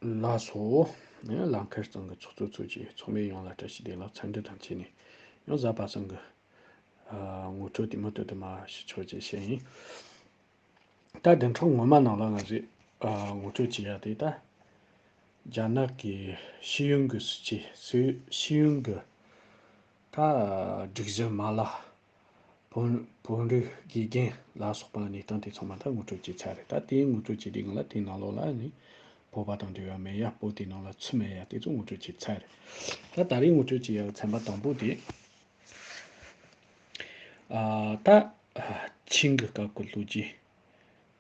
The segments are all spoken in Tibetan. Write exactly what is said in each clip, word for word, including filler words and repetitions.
ལགས་སོ། ལམ་ཁར་ཚང་གི་ཚོགས་གཙོ་ཚོས་ཀྱིས་ཚོགས་མི་ཡོངས་ལ་བཀྲ་ཤིས་བདེ་ལེགས་འཚམས་འདྲི་དང་བཅས་ནས་ཡང་གཟའ་པ་སངས་ཀྱི་ཨ་ངོ་སྤྲོད་དེ་མུ་མཐུད་དུ་མར་ཞུ་ཆོག་ཅེས་བཤད་ཡིན། ད་བདུན་ཕྲག་སྔོན་མ་ནང་ལ་ང་ཚོས་ཨ་ངོ་སྤྲོད་བྱེད་ཡ་དེ་ད་རྒྱ་ནག་གི་ཤེས་ཡོན་གྱི་སྲིད་ཇུས། ཤེས་ཡོན་གྱི་ད་སྒྲིག་གཞི་མ་ལག་བོད་བོད་རིགས་དགེ་རྒན་ལ་སོགས་པ་གནས་སྟངས་དེ་ཚང་མ་ད་ངོ་སྤྲོད་བྱས་ཚར་རེད། ད་དེའི་ངོ་སྤྲོད་བྱེད་དུས་སྒང་ལ་དེའི་ནང་ལོགས་ལ་ནི་བོད་པ་དང་འབྲེལ་བ་མེད་ཡ། བོད་དེའི་ནང་ལ་ཚུད་མེད་ཡ་དེ་ཚོ་ངོ་སྤྲོད་བྱས་ཚར་རེད། ད་ད་རེས་ངོ་སྤྲོད་བྱེད་ཡ་གི་ཚན་པ་དང་པོ་དེ། ཨ་ད་ཨ་ཆིང་གི་སྐབས་ཀྱི་ལོ་རྒྱུས།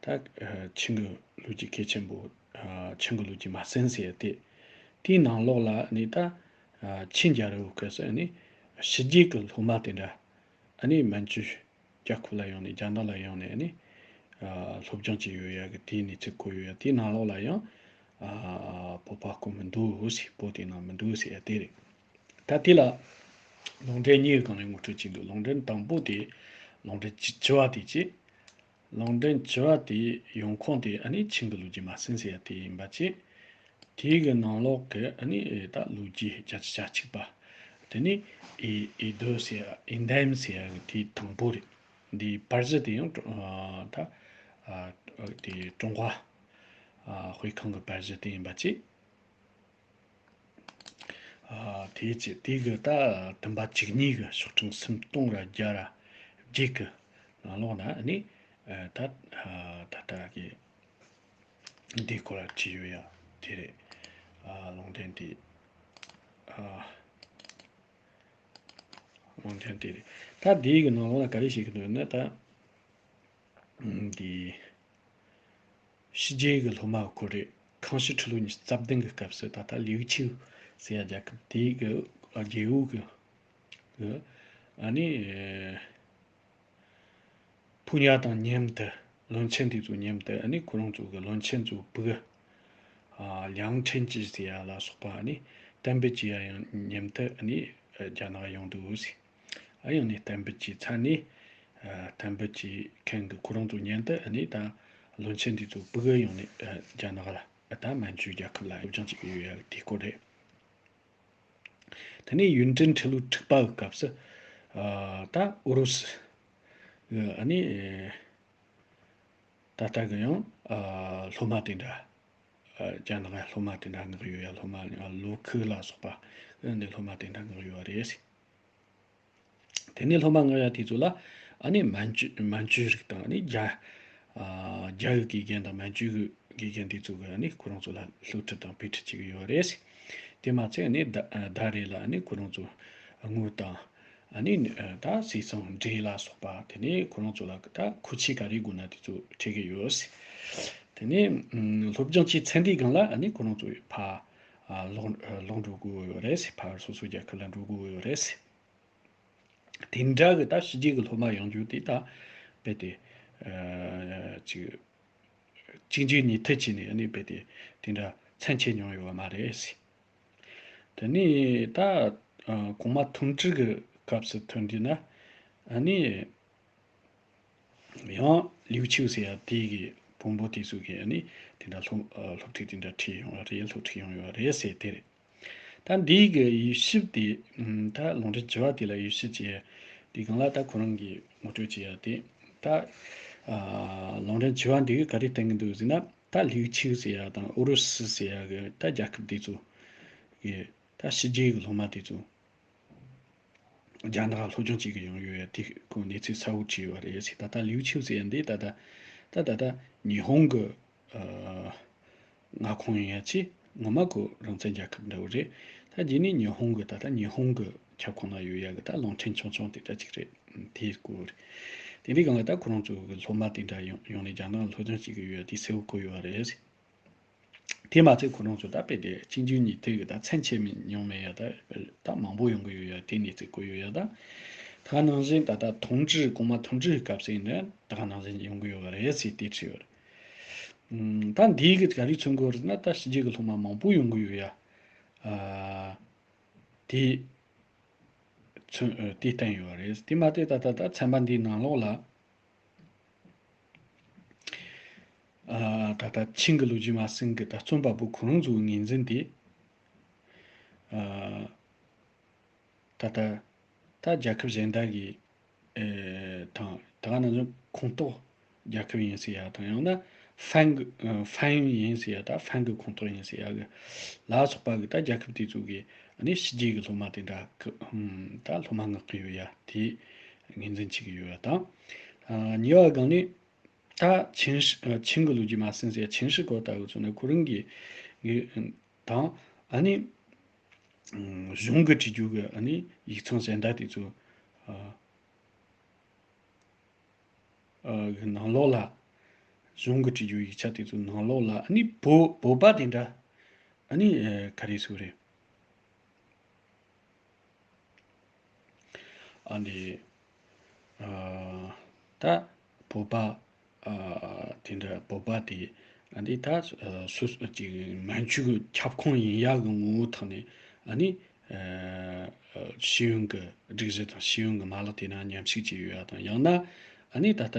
ད་ཨ་ཆིང་གི་ལོ་རྒྱུས་གལ་ཆེན་པོ། ཨ་ཆིང་གི་ལོ་རྒྱུས་མ་ཟིན་ཟེར་ཡ་དེ། དེའི་ནང་ལོགས་ལ་ནི་ད་ཨ་ཆིང་རྒྱལ་རབས་སྐབས་སུ་ནི་ཕྱི་རྒྱལ་གྱི་སློབ་མ་དེ་འདྲ་ཨ་ནི་མན་ཇུ་རྒྱལ་ཁབ་ལ་ཡོང་ནས། རྒྱ་ནག་ལ་ཡོང་ནས་ཨ་ནི་ཨ་སློབ་སྦྱོང་བྱས་ཡོད་ཡ་གི་དེའི་གནས་ཚུལ་བཀོད་ཡོད་ཡ། དེའི་ནང་ལོགས་ལ་ཡང་ཨ་བོད་པ་ཁོ་མི་འདུག་ཟེར། བོད་དེའི་ནང་མི་འདུག་ཟེར་ཡ་དེ་རེད། ད་དེ་ལ་ལུང་འདྲེན་གཉིས་ཀྱི་སྒང་ནས་ངོ་སྤྲོད་བྱེད་འདུག། ལུང་འདྲེན་དང་པོ་དེ་ལུང་འདྲེན་བཅུ་བཅུ་བ་དེ་བྱས། ལུང་འདྲེན་བཅུ་བ་དེའི་ཡོང་ཁུངས་དེ་ཨ་ནི་ཆིང་གི་ལོ་རྒྱུས་མ་ཟིན་ཟེར་ཡ་དེ་ཡིན་པ་བྱས། དེའི་གི་ནང་ལོགས་ཀྱི་ཨ་ནི་ད་ལོ་རྒྱུས་བརྒྱད་ཅུ་གྱ་གཅིག་པ་དེ་ནི་ཨི་ཨི་དོ་ཟེར་ཡ། ཨིན་དམ་ཟེར་ཡ་གི་དེའི་དང་པོ་རེད། འདིའི་པར་གཞི་དེ་ཡང་ཀྲུང་ཨ་ད་ཨ་དེ་ཀྲུང་ཧྭ་ཨ་དཔེ་ཁང་གི་པར་གཞི་དེ་ཡིན་པ་བྱས། ཨ་དེའི་ཆེད་དེ་གི་ད་བདུན་པ་བཅུ་གཉིས་གི་ཤོག་གྲངས་སུམ་སྟོང་ར་བརྒྱ་ར་བརྒྱད་གི་ནང་ལོགས་ན་ནི་ཨ་ད་ཨ་ད་ལྟ་གི་འདིའི་སྐོར་ལ་བྲིས་ཡོད་ཡ་དེ་རེད། ཨ་ལུང་འདྲེན་དེ། ཨ་ལུང་འདྲེན་དེ་རེད། ད་འདིའི་གི་ནང་ལོགས་ན་ག་རེ་བཤད་གི་འདུག་ན་ད་འདི། ཕྱི་རྒྱལ་གྱི་སློབ་མ་ཁོ་རེ་ཁང་ཤིས་ཁྲི་ལོ་ཉི་ཤུ་རྩ་བདུན་གྱི་སྐབས་སུ་ད་ལྟ་ལིའུ་ཆིའུ་ཟེར་ཡ་རྒྱལ་ཁབ་དེའི་གི་རྒྱལ་པོ་གི་གི་ཨ་ནི་ཕུ་ཉ་དང་མཉམ་དུ། བློན་ཆེན་དེ་ཚོ་མཉམ་དུ་ཨ་ནི་ཁོ་རང་ཚོ་གི་བློན་ཆེན་ཚོ་བུ་གི་ཨ་ལིའང་ཁྲེན་ཅི་ཟེར་ཡ་ལ་སོགས་པ་ཨ་ནི་གཏན་འབེབས་བྱེད་ཡ་ཡང་མཉམ་དུ་ཨ་ནི་རྒྱ་ནག་ཡོང་འདུག་ཟེར། ཨ་ཡང་ནས་གཏན་འབེབས་བྱས་ཚར་ནས། ཨ་གཏན་འབེབས་བྱས་མཁན་གྱི་ཁོ་རང་ཚོ་མཉམ་དུ་ཨ་ནི་ད་བློན་ཆེན་འདི་ཚོ་ཕྲུ་གུ་ཡོང་ནས་ཨ་རྒྱ་ནག་ལ་ཨ་ད་མན་ཇུའི་རྒྱལ་ཁབ་ལ་སློབ་སྦྱོང་བྱེད་ཀྱི་ཡོད་ཡ་དེ་སྐོར་རེད། དེ་ནས་ཡུན་ཀྲེང་ཁྲི་ལོ་དྲུག་པ་གི་སྐབས་སུ་ཨ་ད་ཨུ་རུ་སུ་གི་ཨ་ནི་ད་ལྟ་གི་ཡང་ཨ་སློབ་མ་དེ་འདྲ། ཨ་རྒྱ་ནག་སློབ་མ་དེ་འདྲ་མངགས་ཡོད་ཡ། སློབ་མ་ཨ་ལོ་ཁུ་ལ་སོགས་པ་འདི་སློབ་མ་དེ་འདྲ་མངགས་ཡོད་རེད། དེ་ནས་སློབ་མ་མངགས་ཡ་དེ་ཚོ་ལ་ཨ་ནི་མན་ཇུ་མན་ཇུའི་རིགས་དང་ཨ་ནི་རྒྱ་ཨ་རྒྱ་ཡི་དགེ་རྒན་དང་མན་ཇུའི་དགེ་རྒན་དེ་ཚོ་གི་ཨ་ནི་ཁོ་རང་ཚོ་ལ་སློབ་ཁྲིད་དང་དཔེ་ཁྲིད་བྱེད་ཀྱི་ཡོད་རེད། དེ་མ་ཚད་ཨ་ནི་ཟླ་ཟླ་རེ་ལ་ཨ་ནི་ཁོ་རང་ཚོ་དངུལ་དང་ཨ་ནི་ད་ཟས་གཙང་འབྲས་ལ་སོགས་པ། དེ་ནས་ཁོ་རང་ཚོ་ལ་ད་མཁོ་ཆས་ག་རེ་དགོས་ན་དེ་ཚོ་སྤྲད་ཀྱི་ཡོད། དེ་ནས་སློབ་སྦྱོང་བྱས་ཚར་དུས་སྒང་ལ་ཨ་ནི་ཁོ་རང་ཚོ་ཕར་ལོག་ལོག་འགྲོ་དགོས་ཡོད་རེད། ཕར་སོ་སོའི་རྒྱལ་ཁབ་ལ་འགྲོ་དགོས་ཡོད་རེད། དེ་འདྲ་གི་ད་ཕྱི་རྒྱལ་གི་སློབ་མ་ཡོང་རྒྱུ་དེ་ད་རྦད་དེ་ཨ་ཅིག་གཅིག་མཇུག་གཉིས་མཐུད་བྱས་ནས་ཨ་ནི་རྦད་དེ་དེ་འདྲ་ཚན་ཆད་མྱོང་ཡོད་པ་མ་རེད། དེ་ནས་ད་ཨ་གོང་མ་ཐུང་ཀྲི་གི་སྐབས་སུ་ཐོན་དུས་ན་ཨ་ནི། ཡང་ལིའུ་ཆིའུ་ཟེར་ཡ་དེ་གི་བུ་མོ་དེ་ཚོ་གི་ཨ་ནི་དེ་འདྲ་སློབ་ཨ་སློབ་ཁྲིད་དེ་འདྲ་ཁྲིད་ཡོང་བ་རེད། སློབ་ཁྲིད་ཡོང་ཡོད་རེད་ཟེར་དེ་རེད། ད་འདི་གི་དབྱེ་ཞིབ་དེ་ཨམ་ད་ལུང་འདྲེན་བཅུ་བ་དེ་ལ་དབྱེ་ཞིབ་བྱས་དེ་སྒང་ལ་ད་ཁོ་རང་གིས་ངོ་སྤྲོད་བྱས་ཡ་དེ། ད་ཨ་ལུང་འདྲེན་བཅུ་བ་འདི་གིས་ག་རེ་བསྟན་གི་འདུག་ཟེར་ན། ད་ལིའུ་ཆིའུ་ཟེར་ཡ་དང་ཨུ་རུ་སུ་ཟེར་ཡ་གི་ད་རྒྱལ་ཁབ་དེ་ཚོ་གི་ད་ཕྱི་རྒྱལ་གི་སློབ་མ་དེ་ཚོ། རྒྱ་ནག་སློབ་སྦྱོང་བྱེད་ཀྱི་ཡོང་ཡོད་ཡ་དེ་ཁོ་གནས་ཚུལ་གསལ་བོ་བྲིས་ཡོད་རེད་ཟེར། ད་ལྟ་ལིའུ་ཆིའུ་ཟེར་ཡ་འདི་ད་ལྟ་ད་ད་ལྟ་ཉི་ཧོང་གི་ཨ་མངའ་ཁོངས་ཡིན་ཡ་ཆེ། ངོ་མ་ཁོ་རང་བཙན་རྒྱལ་ཁབ་འདྲ་བོ་རེད། ད་རྗེས་ནས་ཉི་ཧོང་གི་ད་ལྟ་ཉི་ཧོང་གི་ཁྱབ་ཁོངས་ན་ཡོད་ཡ་གི་ད་རླུང་འཕྲིན་ཆུང་ཆུང་དེ་འདྲ་ཅིག་རེད། དེའི་སྐོར་རེད། དེ་འདྲའི་སྒང་ལ་ད་ཁོ་རང་ཚོ་གི་སློབ་མ་དེ་འདྲ་ཡོང་ཡོང་ནས་རྒྱ་ནག་སློབ་སྦྱོང་བྱེད་ཀྱི་ཡོད་ཡ་དེ་གསལ་བོ་བཀོད་ཡོད་རེད་ཟེར། དེ་མ་ཚད་ཁོ་རང་ཚོ་ད་དཔེ་དེ་གཅིག་མཇུག་གཉིས་མཐུད་ཀྱི་ད་ཚན་ཆད་མི་མྱོང་མེད་ཡ་ད་ད་མང་པོ་ཡོང་གི་ཡོད་ཡ་དེ་གནས་ཚུལ་བཀོད་ཡོད་ཡ། ད་ད་ག་ནང་བཞིན་ད་ལྟ་ཐུང་ཀྲི་གོང་མ་ཐུང་ཀྲི་ཡི་སྐབས་སུ་ཡིན་ན་ད་ག་ནང་བཞིན་ཡོང་གི་ཡོད་རེད་ཟེར་དེ་བྲིས་ཡོད་རེད། ཨམ་ད་འདིའི་གི་ག་རེ་མཚོན་གི་ཡོད་རེད་ན། ད་ཕྱི་རྒྱལ་གི་སློབ་མ་མང་པོ་ཡོང་གི་ཡོད་ཡ། ཨ་དེ་མཚོན་ཨ་དེ་བསྟན་ཡོད་རེད། དེ་མ་ཚད་ད་ད་ད་ཚན་པ་འདིའི་ནང་ལོགས་ལ། ཨ་ད་ལྟ་ཆིང་གི་ལོ་རྒྱུས་མ་ཟིན་གི་ད་རྩོམ་པ་པོ་ཁོ་རང་ཚོའི་ངོས་འཛིན་དེ། ཨ་ད་ལྟ་ད་རྒྱལ་ཁབ་གཞན་དག་གི་ཨེ་དང་ད་ག་ནང་བཞིན་ཁོངས་གཏོགས་རྒྱལ་ཁབ་ཡིན་ཟེར་ཡ་དང་། ཡང་ན་ཧྥན་གི་ཨ་ཧྥན་ཡིན་ཟེར་ཡ། ད་ཧྥན་གི་ཁོངས་གཏོགས་ཡིན་ཟེར་ཡ་གི་ལ་སོགས་པ་གི་ད་རྒྱལ་ཁབ་དེ་ཚོ་གི་ཨ་ནི་ཕྱི་རྒྱལ་གི་སློབ་མ་དེ་འདྲ་གི་ཨམ་ད་སློབ་མ་མངགས་གི་ཡོད་ཡ་དེ་ངོས་འཛིན་བྱེད་གི་ཡོད་ཡ་དང་། ཨ་གཉིས་པ་སྒང་ནི་ད་ཆིང་ཧྲི་ཨ་ཆིང་གི་ལོ་རྒྱུས་མ་ཟིན་ཟེར་ཡ་ཆིང་ཧྲི་གོ་ད་གི་ཚོ་ནི་ཁོ་རང་གི་གི་དང་ཨ་ནི་ཨམ་གཞུང་གི་བྲིས་རྒྱུ་གི་ཨ་ནི་ཡིག་ཚང་གཞན་དག་དེ་ཚོ་ཨ་ཨ་གི་ནང་ལོགས་ལ། གཞུང་གི་བྲིས་རྒྱུ་ཡིག་ཆ་དེ་ཚོའི་ནང་ལོགས་ལ་ཨ་ནི་བོད་བོད་པ་དེ་འདྲ་ཨ་ནི་ཨ་ག་རེ་ཟེར་རེད། ཨ་ནི་ཨ་ད་བོད་པ་ཨ་དེ་འདྲ་བོད་པ་དེ་ཨ་ནི་ད་ཨ་སོ་སོ་ཅིག་མན་ཇུ་གི་ཁྱབ་ཁོངས་ཡིན་ཡག་གི་ངོ་བོ་ཐོག་ནས་ཨ་ནི་ཨ་ཤེས་ཡོན་གི་སྒྲིག་གཞི་དང་ཤེས་ཡོན་གི་མ་ལག་དེ་ནང་མཉམ་ཞུགས་བྱས་ཡོད་ཡ་དང་། ཡང་ན་ཨ་ནི་ད་ལྟ་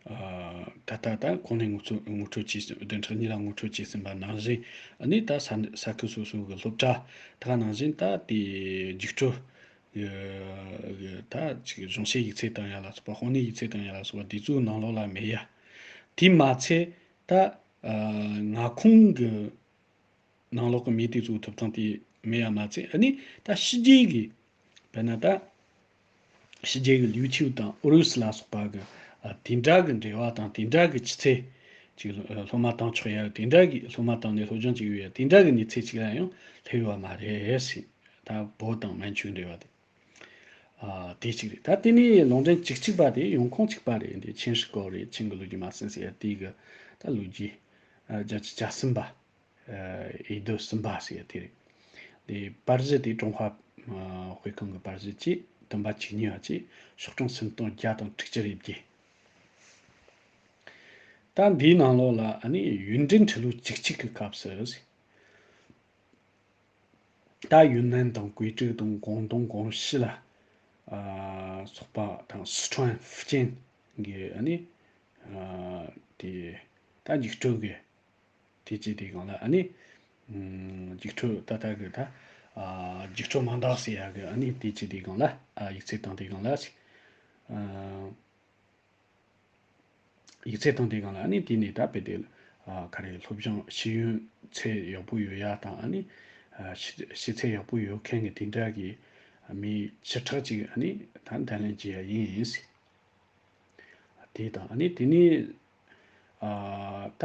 ཨ་ད་ལྟ་ད་གོང་ནས་ངོ་སྤྲོད་ངོ་སྤྲོད་བྱས་ཟིན། བདུན་ཕྲག་གཉིས་ལ་ངོ་སྤྲོད་བྱས་ཟིན་པ་ནང་བཞིན་ཨ་ནི་ད་ས་ས་ཁུལ་སོ་སོ་གི་སློབ་གྲྭ་ད་ག་ནང་བཞིན་ད་དེ་རྒྱུགས་སྤྲོད་ཨ་ད་ཅིག་གཞུང་བཤེར་ཡིག་ཚད་བཏང་ཡ་ལ་སོགས་པ། དཔང་ནི་ཡིག་ཚད་བཏང་ཡ་ལ་སོགས་པ་དེ་ཚོའི་ནང་ལོགས་ལ་མེད་ཡ། དེ་མ་ཚད་ད་ཨ་མངའ་ཁོངས་གི་ནང་ལོགས་ཀྱི་མི་དེ་ཚོའི་ཐོབ་ཐང་དེ་མེད་ཡ་མ་ཚད། ཨ་ནི་ད་ཕྱི་རྒྱལ་གྱི་དཔེར་ན་ད་ཕྱི་རྒྱལ་གྱི་ཡུ་ཊུབ་དང་ཨུ་རུ་སུ་ལ་སོགས་པ་གི་ཨ་དེ་འདྲ་གི་འབྲེལ་བ་དང་། དེ་འདྲ་གི་ཆུ་ཚད་ཅིག་སློབ་མ་བཏང་ཆོག་ཡ། དེ་འདྲ་གི་སློབ་མ་བཏང་ནས་སློབ་སྦྱོང་བྱེད་ཀྱི་ཡོད་ཡ། དེ་འདྲ་གི་གནས་ཚད་ཅིག་ལ་ཡང་སླེབས་ཡོད་པ་མ་རེད་ཟེར། ད་བོད་དང་མན་ཇུའི་འབྲེལ་བ་དེ། ཨ་དེ་གཅིག་རེད། ད་དེ་ནས་ལུང་འདྲེན་བཅུ་གཅིག་པ་དེ་ཡོང་ཁུངས་གཅིག་པ་རེད། འདི་ཆིང་ཧྲི་གོ་རེད། ཆིང་གི་ལོ་རྒྱུས་མ་ཟིན་ཟེར་ཡ་དེ་གི་ད་ལོ་རྒྱུས་ཨ་བརྒྱད་ཅུ་གྱ་གསུམ་པ། ཨ་འོས་བསྡུ་གསུམ་པ་ཟེར་ཡ་དེ་རེད། དེ་པར་གཞི་དེ་ཀྲུང་ཧྭ་ཨ་དཔེ་ཁང་གི་པར་གཞི་བཅས་བདུན་པ་བཅུ་གཉིས་པ་བཅས་ཤོག་གྲངས་སུམ་སྟོང་བརྒྱ་དང་དྲུག་ཅུ་རེ་བརྒྱད། ད་འདིའི་ནང་ལོགས་ལ་ཨ་ནི་ཡུན་འབྲེལ་འཕྲི་ལོ་བཅུ་གཅིག་གི་སྐབས་སུ་ཟེར། ད་ཡུན་ནན་དང་ཀུའེ་ཀྲི་དང་ཀོང་ཏུང་ཀོང་ཞི་ལ་ཨ་སོགས་པ་དང་སི་ཁྲོན་ཧྥུ་ཅན་གྱི་ཨ་ནི་ཨ་དེ་ད་འཇིགས་སྐྲོད་ཀྱི་དེ་བྱས་དེ་སྒང་ལ་ཨ་ནི་ཨམ་འཇིགས་སྐྲོད་ད་ལྟ་གི་ད་ཨ་འཇིགས་སྐྲོད་མང་དག་ཟེར་ཡ་གི་ཨ་ནི་དེ་བྱས་དེ་སྒང་ལ་ཨ་ཡིག་ཚད་བཏང་དེ་སྒང་ལ་ཞིག་ཨ། ཡིག་ཚད་བཏང་དུས་སྒང་ལ་ཨ་ནི་དེ་ནས་ད་དཔེ་དེ་ཨ་ག་རེ་སློབ་སྦྱོང་ཤེས་ཡོན་ཚད་ཡག་པོ་ཡོད་ཡ་དང་། ཨ་ནི་ཨ་ཤེས་ཤེས་ཚད་ཡག་པོ་ཡོད་མཁན་གྱི་དེ་འདྲ་གི་མི་བཅུ་ཕྲག་ཅིག་ཨ་ནི་ད་འདེམས་ལེན་བྱེད་ཡ་ཡིན་ཟེར། དེ་དང་ཨ་ནི་དེ་ནས་ཨ་ད་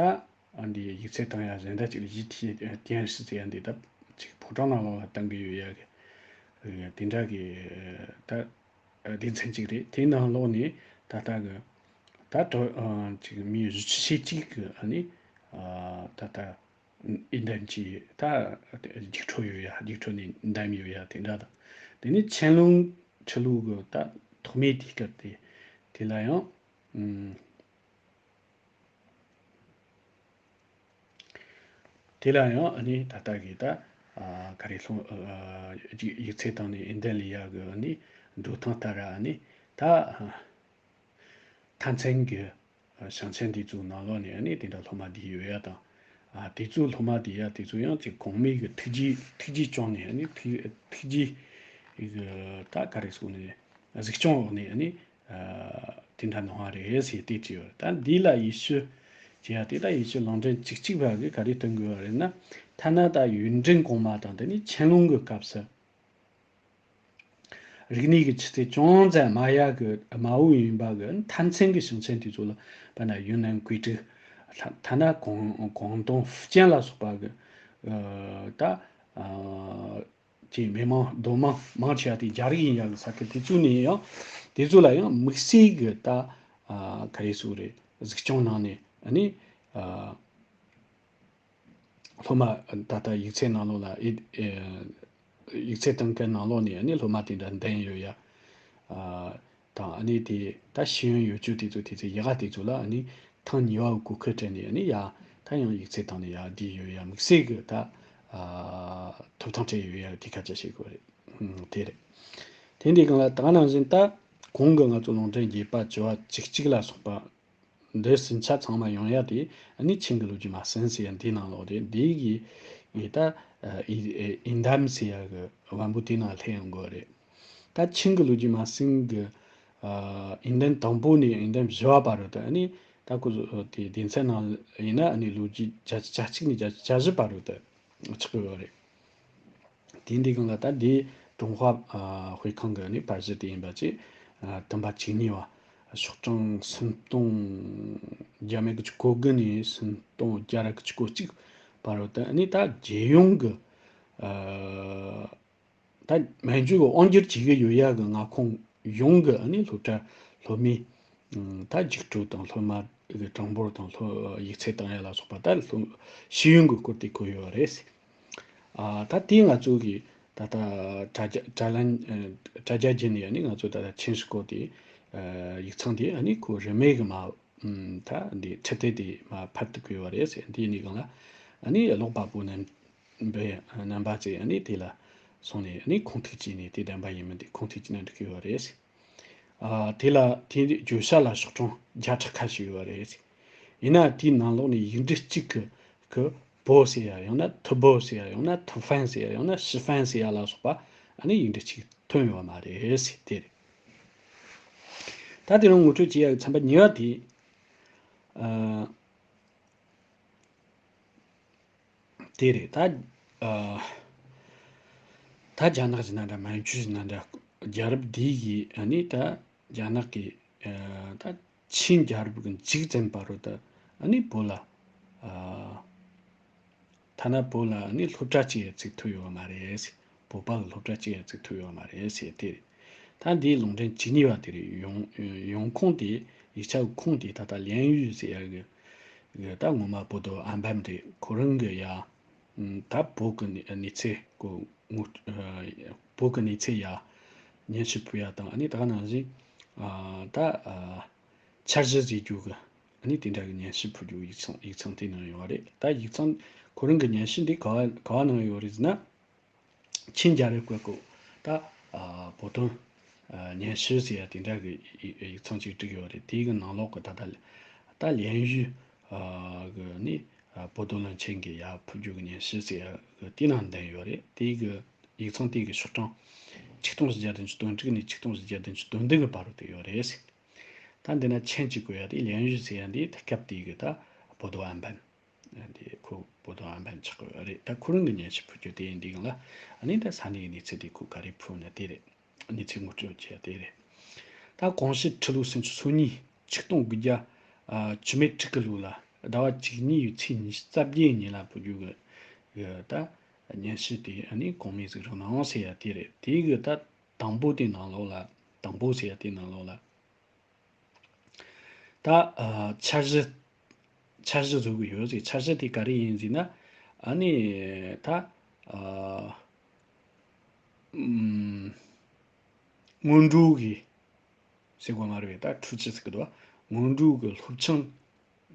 ཨ་འདི་ཡིག་ཚད་བཏང་ཡ་གཞན་དག་ཅིག་ལ་གཞི་ཐེ་ཐེ་ཡན་ཧྲི་ཟེར་ཡ་འདི་ད་ཅིག་ཕོ་བྲང་ནང་ལོགས་ལ་བཏང་གི་ཡོད་ཡ་གི་དེ་འདྲ་གི་ད། སྡེ་ཚན་གཅིག་རེད། དེའི་ནང་ལོགས་ནས་ད་ལྟ་གི་ད་དོ་ཨ་ཅིག་མི་བཞི་བཅུ་ཞེ་གཅིག་གི་ཨ་ནི་ཨ་ད་ལྟ་འོས་འདེམས་ཀྱི་ད་རྒྱུགས་སྤྲོད་ཡོད་ཡ། རྒྱུགས་སྤྲོད་ནས་འདེམས་ཡོད་ཡ་དེ་འདྲ་དང་། དེ་ནས་ཆན་ལུང་ཁྲི་ལུ་གི་ད་ཐོག་མའི་དུས་སྐབས་དེ་དེ་ལ་ཡང་ཨུམ། དེ་ལ་ཡང་ཨ་ནི་ད་ལྟ་གི་ད་ཨ་ག་རེ་སློབ་ཨ་ཡིག་ཚད་བཏང་ནས་འོས་འདེམས་ལས་ཡག་གི་ཨ་ནི་འགྲོ་སྟངས་ལྟར་ཨ་ནི་ད་ཨ་མཐའ་མཚན་གྱི་ཨ་ཞིང་ཆེན་དེ་ཚོའི་ནང་ལོགས་ནས་ཨ་ནི་དེ་འདྲ་སློབ་མ་བསྡུས་ཡོད་ཡ་དང་། ཨ་དེ་ཚོའི་སློབ་མ་བསྡུས་ཡ་དེ་ཚོ་ཡང་ཅིག་གོང་མའི་གི་ཐུགས་རྗེ་ཐུགས་རྗེ་སྐྱོང་ནས་ཨ་ནི་ཐུགས་ཐུགས་རྗེ་གི་ད་ག་རེ་ཟེར་ནས་གཟིགས་སྐྱོང་འོག་ནས་ཨ་ནི། ཨ་དེ་འདྲ་གནང་བ་རེད་ཟེར་དེ་བྲིས་ཡོད། ད་འདི་ལ་ཡེ་ཤུ་བྱས་ཡ་དེ་ད་ཡེ་ཤུ་ལུང་འདྲེན་བཅུ་གཅིག་པ་གིས་ག་རེ་སྟོན་དགོས་པ་རེད་ན། ཐ་ན་ད་ཡུན་ཀྲེང་གོང་མ་དང་དེ་ནས་ཆན་ལུང་གི་སྐབས་སུ་རིག་གནས་ཀྱི་ཆུ་ཚད་ཅུང་ཙམ་དམའ་ཡ་གི་དམའ་བོ་ཡིན་པ་གི་མཐའ་མཚན་གྱི་ཞིང་ཆེན་དེ་ཚོ་ལ་དཔེར་ན་ཡུན་ནན་ཀུའེ་ཀྲི། ཐ་ཐ་ན་ཀོང་ཀོང་ཏུང་ཧྥུ་ཅན་ལ་སོགས་པ་གི་ཨ་ད་ཨ། ཀྱི་མི་མང་སྡོད་དམངས་མང་ཆེ་བ་དེ་རྒྱ་རིགས་ཡིན་ཡག་གི་ས་ཁུལ་དེ་ཚོ་ནས་ཡང་དེ་ཚོ་ལ་ཡང་དམིགས་བསལ་གྱི་ད་ཨ་ག་རེ་ཟེར་རེད། གཟིགས་སྐྱོང་གནང་ནས་ཨ་ནི་ཨ་སློབ་མ་ད་ལྟ་ཡིག་ཚད་ནང་ལོགས་ལ་ཨེ་ཨེ་ཡིག་ཚད་བཏང་མཁན་ནང་ལོགས་ནས་ཨ་ནི་སློབ་མ་དེ་འདྲ་འདེམས་ཡོད་ཡ། ཨ། དང་ཨ་ནི་དེ་ད་ཤེས་ཡོན་ཡོད་རྒྱུ་དེ་ཚོ་དེ་ཚོ་ཡག་ག་དེ་ཚོ་ལ་ཨ་ནི་ཐེངས་གཉིས་པ་གི་གོ་སྐབས་སྤྲད་ནས་ཨ་ནི་ཡ་ད་ཡང་ཡིག་ཚད་བཏང་ནས་ཡ་བསྡུས་ཡོད་ཡ། དམིགས་བསལ་གྱི་ད་ཨ་ཐོབ་ཐང་སྤྲད་ཡོད་ཡ་དེ་སྐད་ཆ་བཤད་དགོས་རེད། ཨུམ། དེ་རེད། དེ་འདྲའི་སྒང་ལ་ད་ག་ནང་བཞིན་ད་གོང་གི་ང་ཚོ་ལུང་འདྲེན་རྒྱས་པ་བཅུ་བ་བཅུ་གཅིག་ལ་སོགས་པ་ འདི་ཟིན་ཆ་ཚང་མ་ཡོང་ཡ་དེ་ཨ་ནི་ཆིང་གི་ལོ་རྒྱུས་མ་ཟིན་ཟེར་ཡ་འདིའི་ནང་ལོགས་རེད། འདི་གི་ཡི་ད་ཨི་ཨི་འདམ་ཟེར་ཡ་གི་བམ་པོ་དེའི་ནང་སླེབས་ཡོང་དགོས་རེད། ད་ཆིང་གི་ལོ་རྒྱུས་མ་ཟིན་གི་ཨི་འདམ་དང་པོ་ནས་ཨི་འདམ་བཞི་བ་བར་དུ་ཨ་ནི་ད་ཁོ་ཚོ་དེ་སྡེ་ཚན་ནང་ཡིན་ན་ཨ་ནི་ལོ་རྒྱུས་བརྒྱ་བརྒྱ་གཅིག་ནས་བརྒྱ་བརྒྱད་བར་དུ་ཆགས་ཀྱི་ཡོད་རེད། དེ་འདི་གང་ལ་ད་འདི་ཀྲུང་ཧྭ་ཨ་དཔེ་ཁང་གི་ནི་པར་གཞི་དེ་ཡིན་པ་ཅིག་ཨ་དུམ་པ་བཅུ་གཉིས་པ། ཤོག་གྲངས་སུམ་སྟོང་བརྒྱ་མེད་དགུ་བཅུ་གོ་དགུ་ནས་སུམ་སྟོང་བརྒྱ་ར་དགུ་བཅུ་གོ་གཅིག་བར་དུ་ཨ་ནི་ད་རྒྱལ་ཡོངས་ཀྱི་ཨ་ད་མན་ཇུ་གི་དབང་སྒྱུར་བྱེད་ཀྱི་ཡོད་ཡ་གི་མངའ་ཁོངས་ཡོངས་ཀྱི་ཨ་ནི་སློབ་གྲྭ་སློབ་མའི་ཨ་ད་རྒྱུགས་སྤྲོད་དང་སློབ་མ་གི་གྲངས་འབོར་དང་སློབ་ཡིག་ཚད་བཏང་ཡ་ལ་སོགས་པ་ད་སློབ་ཤེས་ཡོན་གྱི་སྐོར་དེ་བཀོད་ཡོད་རེད། ཨ་ད་དེ་ང་ཚོ་གི་ད་ལྟ་དྲ་རྒྱ་དྲ་ལན་ཨ་དྲ་རྒྱ་བརྒྱུད་ནས་ཨ་ནི་ང་ཚོ་ད་ལྟ་ཆིང་ཧྲི་སྐོར་དེ་ཨ་ཡིག་ཚང་དེ་ཨ་ནི་ཁོ་རིན་མེད་གི་མ་ཨམ་ད་འདི་ཁྲི་སྟེགས་དེ་མ་ཕར་དུ་བཀོད་ཡོད་རེད་ཟེར། འདི་ནི་གང་ལ་ཨ་ནི་ཀློག་པ་པོ་རྣམ་པས་རྣམ་པ་ཚོས་ཨ་ནི་དེ་ལ་སོང་ནས་ཨ་ནི་ཁུངས་ཐུག་བྱས་ནས་དེ་བདེན་པ་ཡིན་མིན་དེ་ཁུངས་ཐུག་བྱས་ན་འགྲིག་གི་ཡོད་རེད། ཨ་དེ་ལ་དེའི་བརྗོད་བྱ་ལ་ཤོག་གྲངས་བརྒྱ་ཕྲག་ཁ་ཤས་ཡོད་རེད། ཡིན་ན་དེའི་ནང་ལོགས་ནས་ཡིག་འབྲུ་གཅིག་གི་གི་བོ་ཟེར་ཡ་ཡང་ན་ཐུ་བོ་ཟེར་ཡ་ཡང་ན་ཐུ་ཧྥན་ཟེར་ཡ་ཡང་ན་ཤི་ཧྥན་ཟེར་ཡ་ལ་སོགས་པ་ཨ་ནི་ཡིག་འབྲུ་གཅིག་ཐོན་ཡོད་མ་རེད་ཟེར་དེ་རེད། ད་དེ་རིང་ངོ་སྤྲོད་བྱེད་ཡ་གི་ཚན་པ་གཉིས་པ་དེ་ཨ། དེ་རེད་ད། ཨ། ད་རྒྱ་ནག་ཡིན་ན་འདྲ་མན་ཇུ་ཡིན་ན་འདྲ་རྒྱལ་རབས་འདི་ཡི་ཨ་ནི་ད་རྒྱ་ནག་གི་ཨ་ད་ཆིན་རྒྱལ་རབས་ཀྱི་མཇུག་ཙམ་བར་དུ་ད་ཨ་ནི་བོད་ལ་ཨ་ཐ་ན་བོད་ལ་ཨ་ནི་སློབ་གྲྭ་གཅིག་ཡང་བཙུགས་ཐུབ་ཡོད་མ་རེད། བོད་པ་གི་སློབ་གྲྭ་གཅིག་ཡང་བཙུགས་ཐུབ་ཡོད་མ་རེད་ཟེར་དེ་རེད། ད་འདིའི་ལུང་འདྲེན་བཅུ་གཉིས་པ་དེ་རེད། ཡོང་ཡོང་ཁུངས་དེ་ཡིག་ཆ་གི་ཁུངས་དེ་ད་ལྟ་ལིན་ཡུས་ཟེར་ཡ་གི་གི་ད་ངོ་མ་བོད་དུ་ཨན་བན་རེད། ཁོ་རང་གི་ཡ་ད་བོད་གི་གནས་ཚུལ་གོ་ངོ་བོད་གི་གནས་ཚུལ་ཡ་སྙན་ཞུ་ཕུལ་ཡ་དང་ཨ་ནི་ད་ག་ནང་བཞིན་ད་འཆར་གཞི་བཟོ་རྒྱུ་གི་ཨ་ནི་དེ་འདྲ་གི་སྙན་ཞུ་ཕུལ་རྒྱུ་ཡིག་ཚང་ཡིག་ཚང་དེ་ནང་ཡོད་རེད། ད་ཡིག་ཚང་ཁོ་རང་གི་སྙན་ཞུ་འདི་ག་བ་ག་བ་ནང་ཡོད་རེད་ཟེར་ན། ཆིན་རྒྱལ་རབས་སྐོར་གོ་ད་བོད་དོན་སྙན་ཞུ་ཟེར་ཡ་དེ་འདྲ་གི་ཡིག་ཚང་ཅིག་བྲིས་ཡོད་རེད། དེའི་གི་ནང་ལོགས་གི་ད་ལྟ་ད་ལིན་ཡུས་གི་ནི་བོད་དོན་བློན་ཆེན་གི་ཡ་ཕུལ་རྒྱུ་གི་སྙན་ཞུ་ཟེར་ཡ་གི་དེའི་ནང་འདེམས་ཡོད་རེད། དེའི་གི་ཡིག་ཚང་དེ་གི་ཤོག་གྲངས་ཆིག་སྟོང་བཞི་བརྒྱ་བདུན་ཅུ་དོན་དྲུག་ནས་ཆིག་སྟོང་བཞི་བརྒྱ་བདུན་ཅུ་དོན་བདུན་གི་བར་དུ་ཡོད་རེད། ད་འདི་ན་ཆིན་ཅིག་གོ་ཡ་དེ་ལིན་ཡུས་ཟེར་ཡ་འདི་ད་སྐབས་དེའི་གི་ད་བོད་དོན་ཨན་བན། དེ་ཁོ་བོད་དོན་ཨན་བན་ཆགས་ཀྱི་རེད། ད་ཁོ་རང་གི་སྙན་ཞུ་ཕུལ་རྒྱུ་དེ་ཡིན་དུས་སྒང་ལ་ཨ་ནི་ད་ས་གནས་ཀྱི་གནས་ཚུལ་དེ་ཁོ་ག་རེ་ཕུལ་ན་དེ་རེད། གནས་ཚུལ་ངོ་སྤྲོད་བྱས་དེ་རེད། ད་གོང་ཞུས་ཁྲི་ལོ་སུམ་ཅུ་སོ་གཉིས་ཆིག་སྟོང་དགུ་བརྒྱ་བཅུ་མེད་དྲུག་གི་ལོ་ལ་ཟླ་བ་བཅུ་གཉིས་པའི་ཚེས་ཉི་ཤུ་རྩ་བརྒྱད་ཉིན་ལ་ཕུལ་རྒྱུ་གི་ད་སྙན་ཞུ་དེ་ཨ་ནི་གོང་མའི་གཟིགས་རོགས་གནང་ཟེར་ཡ་དེ་རེད། དེ་གི་ད་དང་པོ་དེ་ནང་ལོགས་ལ་དང་པོ་ཟེར་ཡ་དེ་ནང་ལོགས་ལ། ད་ཨ་འཆར་གཞི་འཆར་གཞི་བཟོ་གི་ཡོད་ཟེར། འཆར་གཞི་དེ་ག་རེ་ཡིན་ཟེར་ན་ཨ་ནི་ད་ཨ་ཨུམ་སྔོན་འགྲོ་གི་ཟེར་དགོས་མ་རེད་པས། ད་ཁྲུའུ་ཅི་ཟེར་གི་འདུག་སྔོན་འགྲོ་གི་སློབ་ཆེན་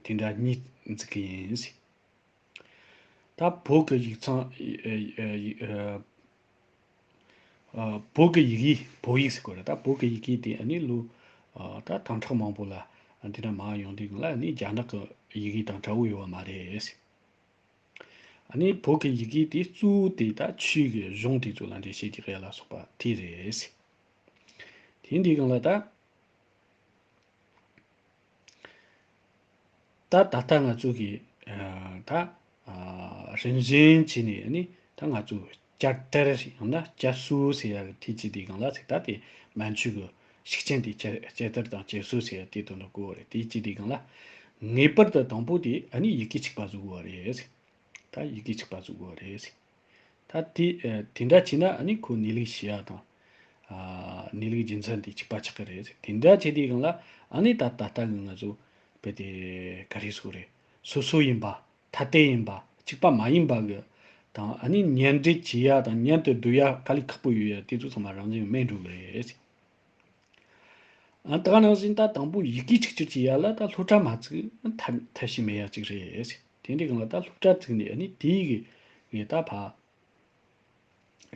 དེ་འདྲ་གཉིས་འཛུགས་གི་ཡིན་ཟེར། ད་བོད་ཀྱི་ཡིག་ཚང་ཨ་ཨ་བོད་ཀྱི་ཡི་གེ་བོད་ཡིག་ཟེར་དགོས་རེད། ད་བོད་ཀྱི་ཡི་གེ་དེ་ཨ་ནི་ལོ་ཨ་ད་དྭངས་ཁྲག་མང་པོ་ལ་འདི་འདྲ་མ་ཡོང་དུས་སྒང་ལ་ཨ་ནི་རྒྱ་ནག་གི་ཡི་གེ་དང་འདྲ་བོ་ཡོད་པ་མ་རེད། ཨ་ནི་བོད་ཀྱི་ཡི་གེ་དེ་གཙོ་བོ་དེ་ད་ཆོས་ཀྱི་གཞུང་དེ་ཚོ་ལ་འགྲེལ་བཤད་རྒྱག་ཡ་ལ་སོགས་པ་དེ་རེད། དེ་འདི་སྒང་ལ་ད། ད་ད་ལྟ་ང་ཚོ་གི་ཨ་ད་ཨ་རིམ་བཞིན་བྱས་ནས་ནི་ད་ང་ཚོ་བསྐྱར་དར་ཡང་ན་བསྐྱར་གསོ་ཟེར་ཡག་གི་ཐད་ཅིག་དེ་སྒང་ལ་ཚིག་ད་དེ་མན་ཆོད་གི་ཤུགས་རྐྱེན་དེ་བསྐྱར་བསྐྱར་དར་དང་བསྐྱར་གསོ་ཟེར་ཡག་དེ་དོན་དུ་གོ་བ་རེད། དེ་ཅིག་དེ་སྒང་ལ་ངེས་པར་དུ་དང་པོ་དེ་ཨ་ནི་ཡི་གེ་གཅིག་པ་བཟོ་དགོས་པ་རེད། ད་ཡི་གེ་གཅིག་པ་བཟོ་དགོས་པ་རེད། ད་དེ་ཨ་དེ་འདྲ་བྱས་ན་ཨ་ནི་ཁོ་གནས་ལུགས་ཤེས་ཡ་དང་ཨ་གནས་ལུགས་རྒྱུ་མཚན་དེ་གཅིག་པ་ཆགས་ཀྱི་རེད། དེ་འདྲ་བྱས་དུས་སྒང་ལ་ཨ་ནི་ད་ད་ལྟ་གི་ང་ཚོ་བོད་དེ་ག་རེ་ཟེར་དགོས་རེད། སོ་སོ་ཡིན་པ་ཐ་དད་ཡིན་པ་གཅིག་པ་མ་ཡིན་པ་གི་དང་ཨ་ནི་ཉེར་འབྲེལ་བྱེད་ཡ་དང་མཉམ་དུ་སྡོད་ཡ་དཀའ་ལས་ཁག་པོ་ཡོད་ཡ་དེ་ཚོ་ཚང་མ་རང་བཞིན་མེད་འགྲོ་གི་རེད། ཨ་ད་ག་ནང་བཞིན་ད་དང་པོ་ཡི་གེ་གཅིག་གྱུར་གྱི་ཡ་ལ་ད་སློབ་གྲྭ་མ་བཙུགས་ཐབས་ཐབས་ཤེས་མེད་ཡ་གཅིག་རེད། དེ་འདྲའི་སྒང་ལ་ད་སློབ་གྲྭ་བཙུགས་ནས་ཨ་ནི་དེའི་གི་གི་ད་ཕ་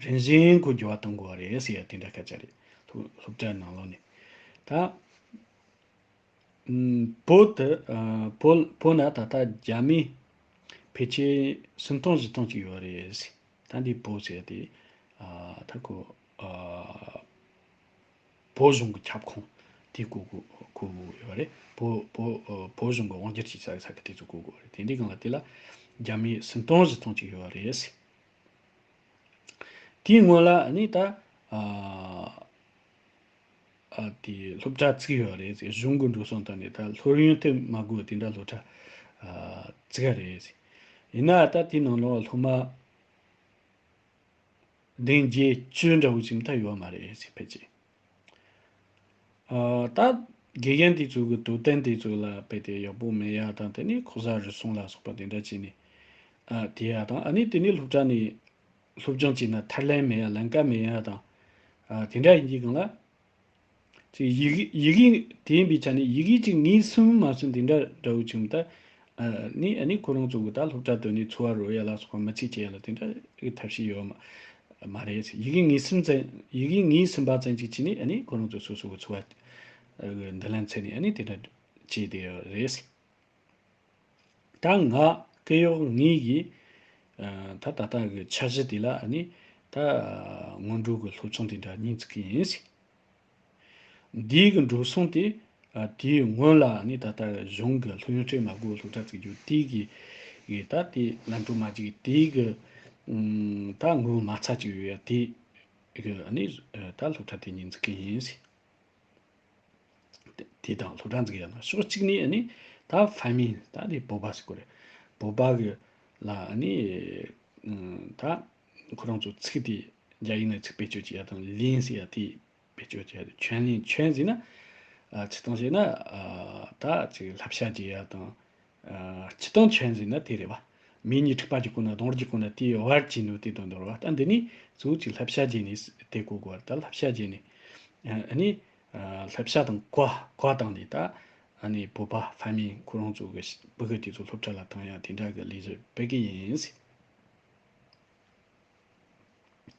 རིམ་བཞིན་ཁོ་འགྱུར་བ་གཏོང་དགོས་པ་རེད་ཟེར་ཡ་དེ་འདྲ་སྐད་ཆ་རེད། སློབ་སློབ་གྲྭ་ནང་ལོགས་ནས་ད། བོད་དུ་ཨ་བོད་བོད་ན་ད་ལྟ་རྒྱ་མི་ཕལ་ཆེར་སུམ་སྟོང་བཞི་སྟོང་ཅིག་ཡོད་རེད། ད་འདི་བོད་ཟེར་དེ་ཨ་ད་ཁོ་ཨ་བོད་གཞུང་གི་ཁྱབ་ཁོངས་དེ་གོ་གོ་གོ་གོ་ཡོད་རེད། བོད་བོད་ཨ་བོད་གཞུང་གི་དབང་སྒྱུར་བྱེད་ས་ས་གི་དེ་ཚོ་གོ་གོ་རེད། དེ་འདྲའི་སྒང་ལ་དེ་ལ་རྒྱ་མི་སུམ་སྟོང་བཞི་སྟོང་ཅིག་ཡོད་རེད། དེའི་སྔོན་ལ་ནི་ད་ཨ་ཨ་དེ་སློབ་གྲྭ་བཙུགས་ཡོད་རེད། གཞུང་གི་འགྲོ་སོང་བཏང་ནས་ད་སློབ་ཡོན་ཐེབས་མ་དགོས་དེ་འདྲ་སློབ་གྲྭ་ཨ་བཙུགས་ཡ་རེད། ཡིན་ན་ད་དེའི་ནང་ལོགས་སློབ་མ་བདུན་བརྒྱད་བཅུ་འདྲ་བོ་ཅིག་ད་ཡོད་མ་རེད་ཕལ་ཆེར། ཨ་ད་དགེ་རྒན་དེ་ཚོ་གི་དོ་དམ་དེ་ཚོ་ལ་རྦད་དེ་ཡག་པོ་མེད་ཡ་དང་། དེ་ནས་ཁོ་གཟའ་རུ་སོང་ལ་སོགས་པ་དེ་འདྲ་བྱས་ནས་ཨ་དེ་ཡ་དང་། ཨ་ནི་དེ་ནས་སློབ་གྲྭ་ནས་སློབ་སྦྱོང་བྱས་ན་ཐར་ལན་མེད་ཡ་ལམ་ཀ་མེད་ཡ་དང་། ཨ་དེ་འདྲ་ཡིན་གྱི་སྒང་ལ་ཅིག་ཡི་གེ་ཡི་གེ་དེ་ཡིན་པའི་ཆ་ནས་ཡི་གེ་ཅིག་ངེས་ཟིན་མ་ཟིན་དེ་འདྲ་འདྲ་བོ་བྱུང་ད། ཨ་ནི་ཨ་ནི་ཁོ་རང་ཚོ་གི་ད་སློབ་གྲྭ་དོན་ནས་འཚོ་བ་རོལ་ཡ་ལ་སོགས་པ་མི་ཚེ་སྐྱེལ་ཡ་ལ་དེ་འདྲ་གི་ཐབས་ཤེས་ཡོད་མ་མ་རེད། ཡི་གེ་ངེས་ཟིན་ཙམ་ཡི་གེ་ངེས་ཟིན་པ་ཙམ་ཅིག་བྱས་ནས་ཨ་ནི་ཁོ་རང་ཚོ་སོ་སོ་གི་འཚོ་བ་གི་མདུན་ལམ་འཚོལ་ནས་ཨ་ནི་དེ་འདྲ་བྱས་བསྡད་ཡོད་རེད། ད་ང་སྐུ་གཡོག་ངོས་ཀྱིས་ཨ་ད་ད་ལྟ་གི་འཆར་གཞི་དེ་ལ་ཨ་ནི་ད་སྔོན་འགྲོ་གི་སློབ་སྦྱོང་དེ་འདྲ་གཉེར་འཛུགས་ཀྱི་ཡིན། འདིའི་གི་འགྲོ་སོང་དེ་ཨ་དེའི་སྔོན་ལ་ཨ་ནི་ད་ལྟ་གཞུང་གི་སློབ་ཡོན་སྤྲད་མ་དགོས་སློབ་གྲྭ་བཙུགས་རྒྱུ་དེའི་གི་གི་ད་དེ་ལམ་འགྲོ་མ་བཅུག་དེའི་གི་ཨམ་ད་དངུལ་མ་ཚད་ཅིག་ཡོད་ཡ་དེ་གི་ཨ་ནི་ཨ་ད་སློབ་གྲྭ་དེ་གཉེར་འཛུགས་ཀྱི་ཡིན། དེ་དང་སློབ་གྲྭ་འཛུགས་ཡ་དང་ཕྱོགས་གཅིག་ནས་ཨ་ནི་ད་ཧྥ་མིན་ད་དེ་བོད་པ་ཟེར་གོ་རེད། བོད་པ་གི་ལ་ཨ་ནི་ཨ་ད་ཁོ་རང་ཚོ་ཚིག་དེ་རྒྱ་ཡིག་ནང་ཚིག་བེད་སྤྱོད་བྱེད་ཡ་དང་ལིན་ཟེར་ཡ་དེ་བེད་སྤྱོད་བྱེད་ཡ་དེ་ཆོན་ལིན་ཆོན་ཟེར་ན་ཨ་སྤྱིར་བཏང་བཤད་ན་ཨ་ད་ཅིག་བསླབ་བྱ་བྱེད་ཡ་དང་། ཨ་སྤྱིར་བཏང་ཆོན་ཟེར་ན་དེ་རེད་བ། མི་གཉིས་འཁྲིག་པ་གཅིག་གོ་ན་གདོང་རྒྱུག་གོ་ན་དེའི་བར་གྱི་ནོ་དེ་དོན་དོར་བ། ད་འདི་ནི་གཙོ་བོ་གཅིག་བསླབ་བྱ་བྱས་ནས་དེ་གོ་དགོས་བ། ད་བསླབ་བྱ་བྱས་ནས་ཨ་ནི་ཨ་བསླབ་བྱ་དང་གོ་གོ་བཏང་ནས་ད་ཨ་ནི་བོད་པ་ཧྥ་མིན་ཁོ་རང་ཚོ་གི་ཕྲུ་གུ་དེ་ཚོ་སློབ་གྲྭ་ལ་བཏང་ཡ་དེ་འདྲ་གི་ལས་གཞི་སྤེལ་གི་ཡིན།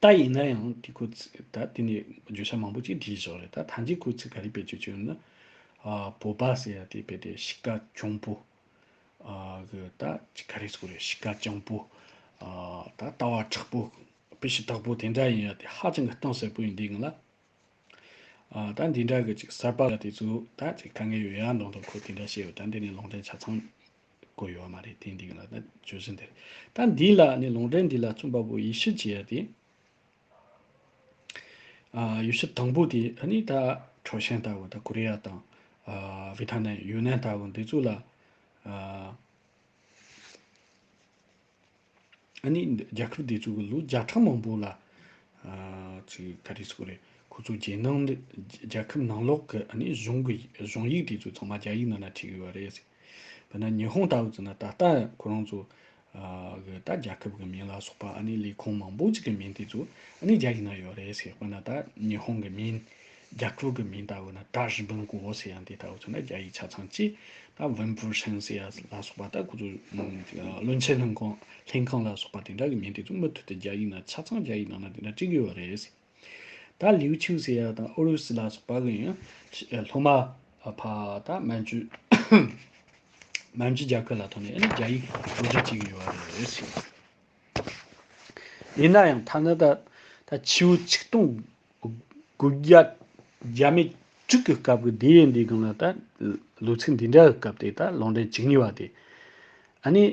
ད་ཡིན་ན་ཡང་དེ་ཁོ་ཚོས་ད་དེ་ནས་བརྗོད་བྱ་མང་པོ་ཅིག་བྲིས་བཞག་རེད། ད་ཐམས་ཅད་ཁོ་ཚོས་ག་རེ་བེད་སྤྱོད་བྱས་ཡོད་ན། ཨ་བོད་པ་ཟེར་ཡ་དེ་རྦད་དེ་གཤིས་ཀ་གྱོང་པོ། ཨ་གི་ད་ཅིག་ག་རེ་ཟེར་དགོས་རེད། གཤིས་ཀ་གྱོང་པོ། ཨ་ད་ལྟ་བ་དྲག་པོ། སྤུ་ཤི་དག་པོ་དེ་འདྲ་ཡིན་ཡ་དེ་ཧ་ཅང་གི་གཏིང་ཟབ་པོ་ཡིན་དུས་ང་ལ། ཨ་ད་འདི་འདྲ་གི་ཅིག་གསར་པ་ལ་དེ་ཚོ་ད་ཅིག་དཀའ་ངལ་ཡོད་ཡ་མདོག་མདོག་ཁོ་དེ་འདྲ་བཤད་ཡོད། ད་འདི་ནས་ལུང་འདྲེན་ཆ་ཚང་དགོས་ཡོད་མ་རེད། དེ་འདི་གི་ལ་ད་བརྗོད་གཞི་འདིར་ད་འདི་ལ་ནི་ལུང་འདྲེན་འདི་ལ་རྩོམ་པ་པོ་ཡེ་ཤུ་ཅེས་ཡ་དེ། ཨ་ཡེ་ཤུ་དང་པོ་དེ་ཨ་ནི་ད་ཁྲའོ་ཤན་ལྟ་བུ་ད་ཀོ་རི་ཡ་དང་ཨ་ཝེ་ཐ་ནམ་ཡུན་ནན་ལྟ་བུ་འདི་ཚོ་ལ་ཨ། ཨ་ནི་རྒྱལ་ཁབ་དེ་ཚོ་གི་ལོ་བརྒྱ་ཕྲག་མང་པོ་ལ་ཨ་ཅིག་ག་རེ་ཟེར་དགོས་རེད། ཁོ་ཚོ་རྒྱལ་ནང་རྒྱལ་ཁབ་ནང་ལོགས་ཀྱི་ཨ་ནི་གཞུང་གི་གཞུང་ཡིག་དེ་ཚོ་ཚང་མ་རྒྱ་ཡིག་ནང་ན་བྲིས་ཡོད་རེད། དཔེར་ན་ཉི་ཧོང་ལྟ་བུ་ཚོ་ན་ད་ལྟ་ཁོ་རང་ཚོ་ཨ་གི་ད་རྒྱལ་ཁབ་གི་མིང་ལ་སོགས་པ་ཨ་ནི་ལས་ཁུངས་མང་པོ་ཅིག་གི་མིང་དེ་ཚོ་ཨ་ནི་རྒྱ་ཡིག་ནང་ཡོད་རེད་ཟེར། དཔེར་ན་ད་ཉི་ཧོང་གི་མིང་རྒྱལ་ཁབ་གི་མིང་ལྟ་བུ་ན་ད་རི་པིན་གོ་ཟེར་ཡང་དེ་ལྟ་བུ་ཚོ་ན་རྒྱ་ཡིག་ཆ་ཚང་གཅིག་ད་ཝུན་ཕུར་ཧྲན་ཟེར་ཡ་ལ་སོགས་པ་ད་ཁོ་ཚོ་བློན་ཆེན་ལྷན་ཁང་ལྷན་ཁང་ལ་སོགས་པ་དེ་འདྲ་གི་མིང་དེ་ཚོ་མུ་མཐུད་དུ་རྒྱ་ཡིག་ནང་ཆ་ཚང་རྒྱ་ཡིག་ནང་ན་དེ་འདྲ་བྲིས་ཀྱི་ཡོད་རེད། ད་ལིའུ་ཆིའུ་ཟེར་ཡ་དང་ཨུ་རུ་སུ་ལ་སོགས་པ་གི་ཡང་སློབ་མ་ཕ་ད་མན་ཇུ་མན་ཇུ་རྒྱལ་ཁབ་ལ་ཐོན་ནས་ཨ་ནི་རྒྱ་ཡིག་སློབ་ཁྲིད་བྱེད་ཀྱི་ཡོད་རེད། ཡིན་ན་ཡང་ཐ་ན་ད་ད་ཆིའུ་ཆིག་སྟོང་དགུ་བརྒྱ་བརྒྱ་མེད་དྲུག་གི་སྐབས་ཀྱི་དེ་ཡི་འདི་གང་ལ་ད་ལོ་ཚིགས་འདི་འདྲ་གི་སྐབས་དེ་ད་ལུང་འདྲེན་བཅུ་གཉིས་པ་དེ་ཨ་ནི་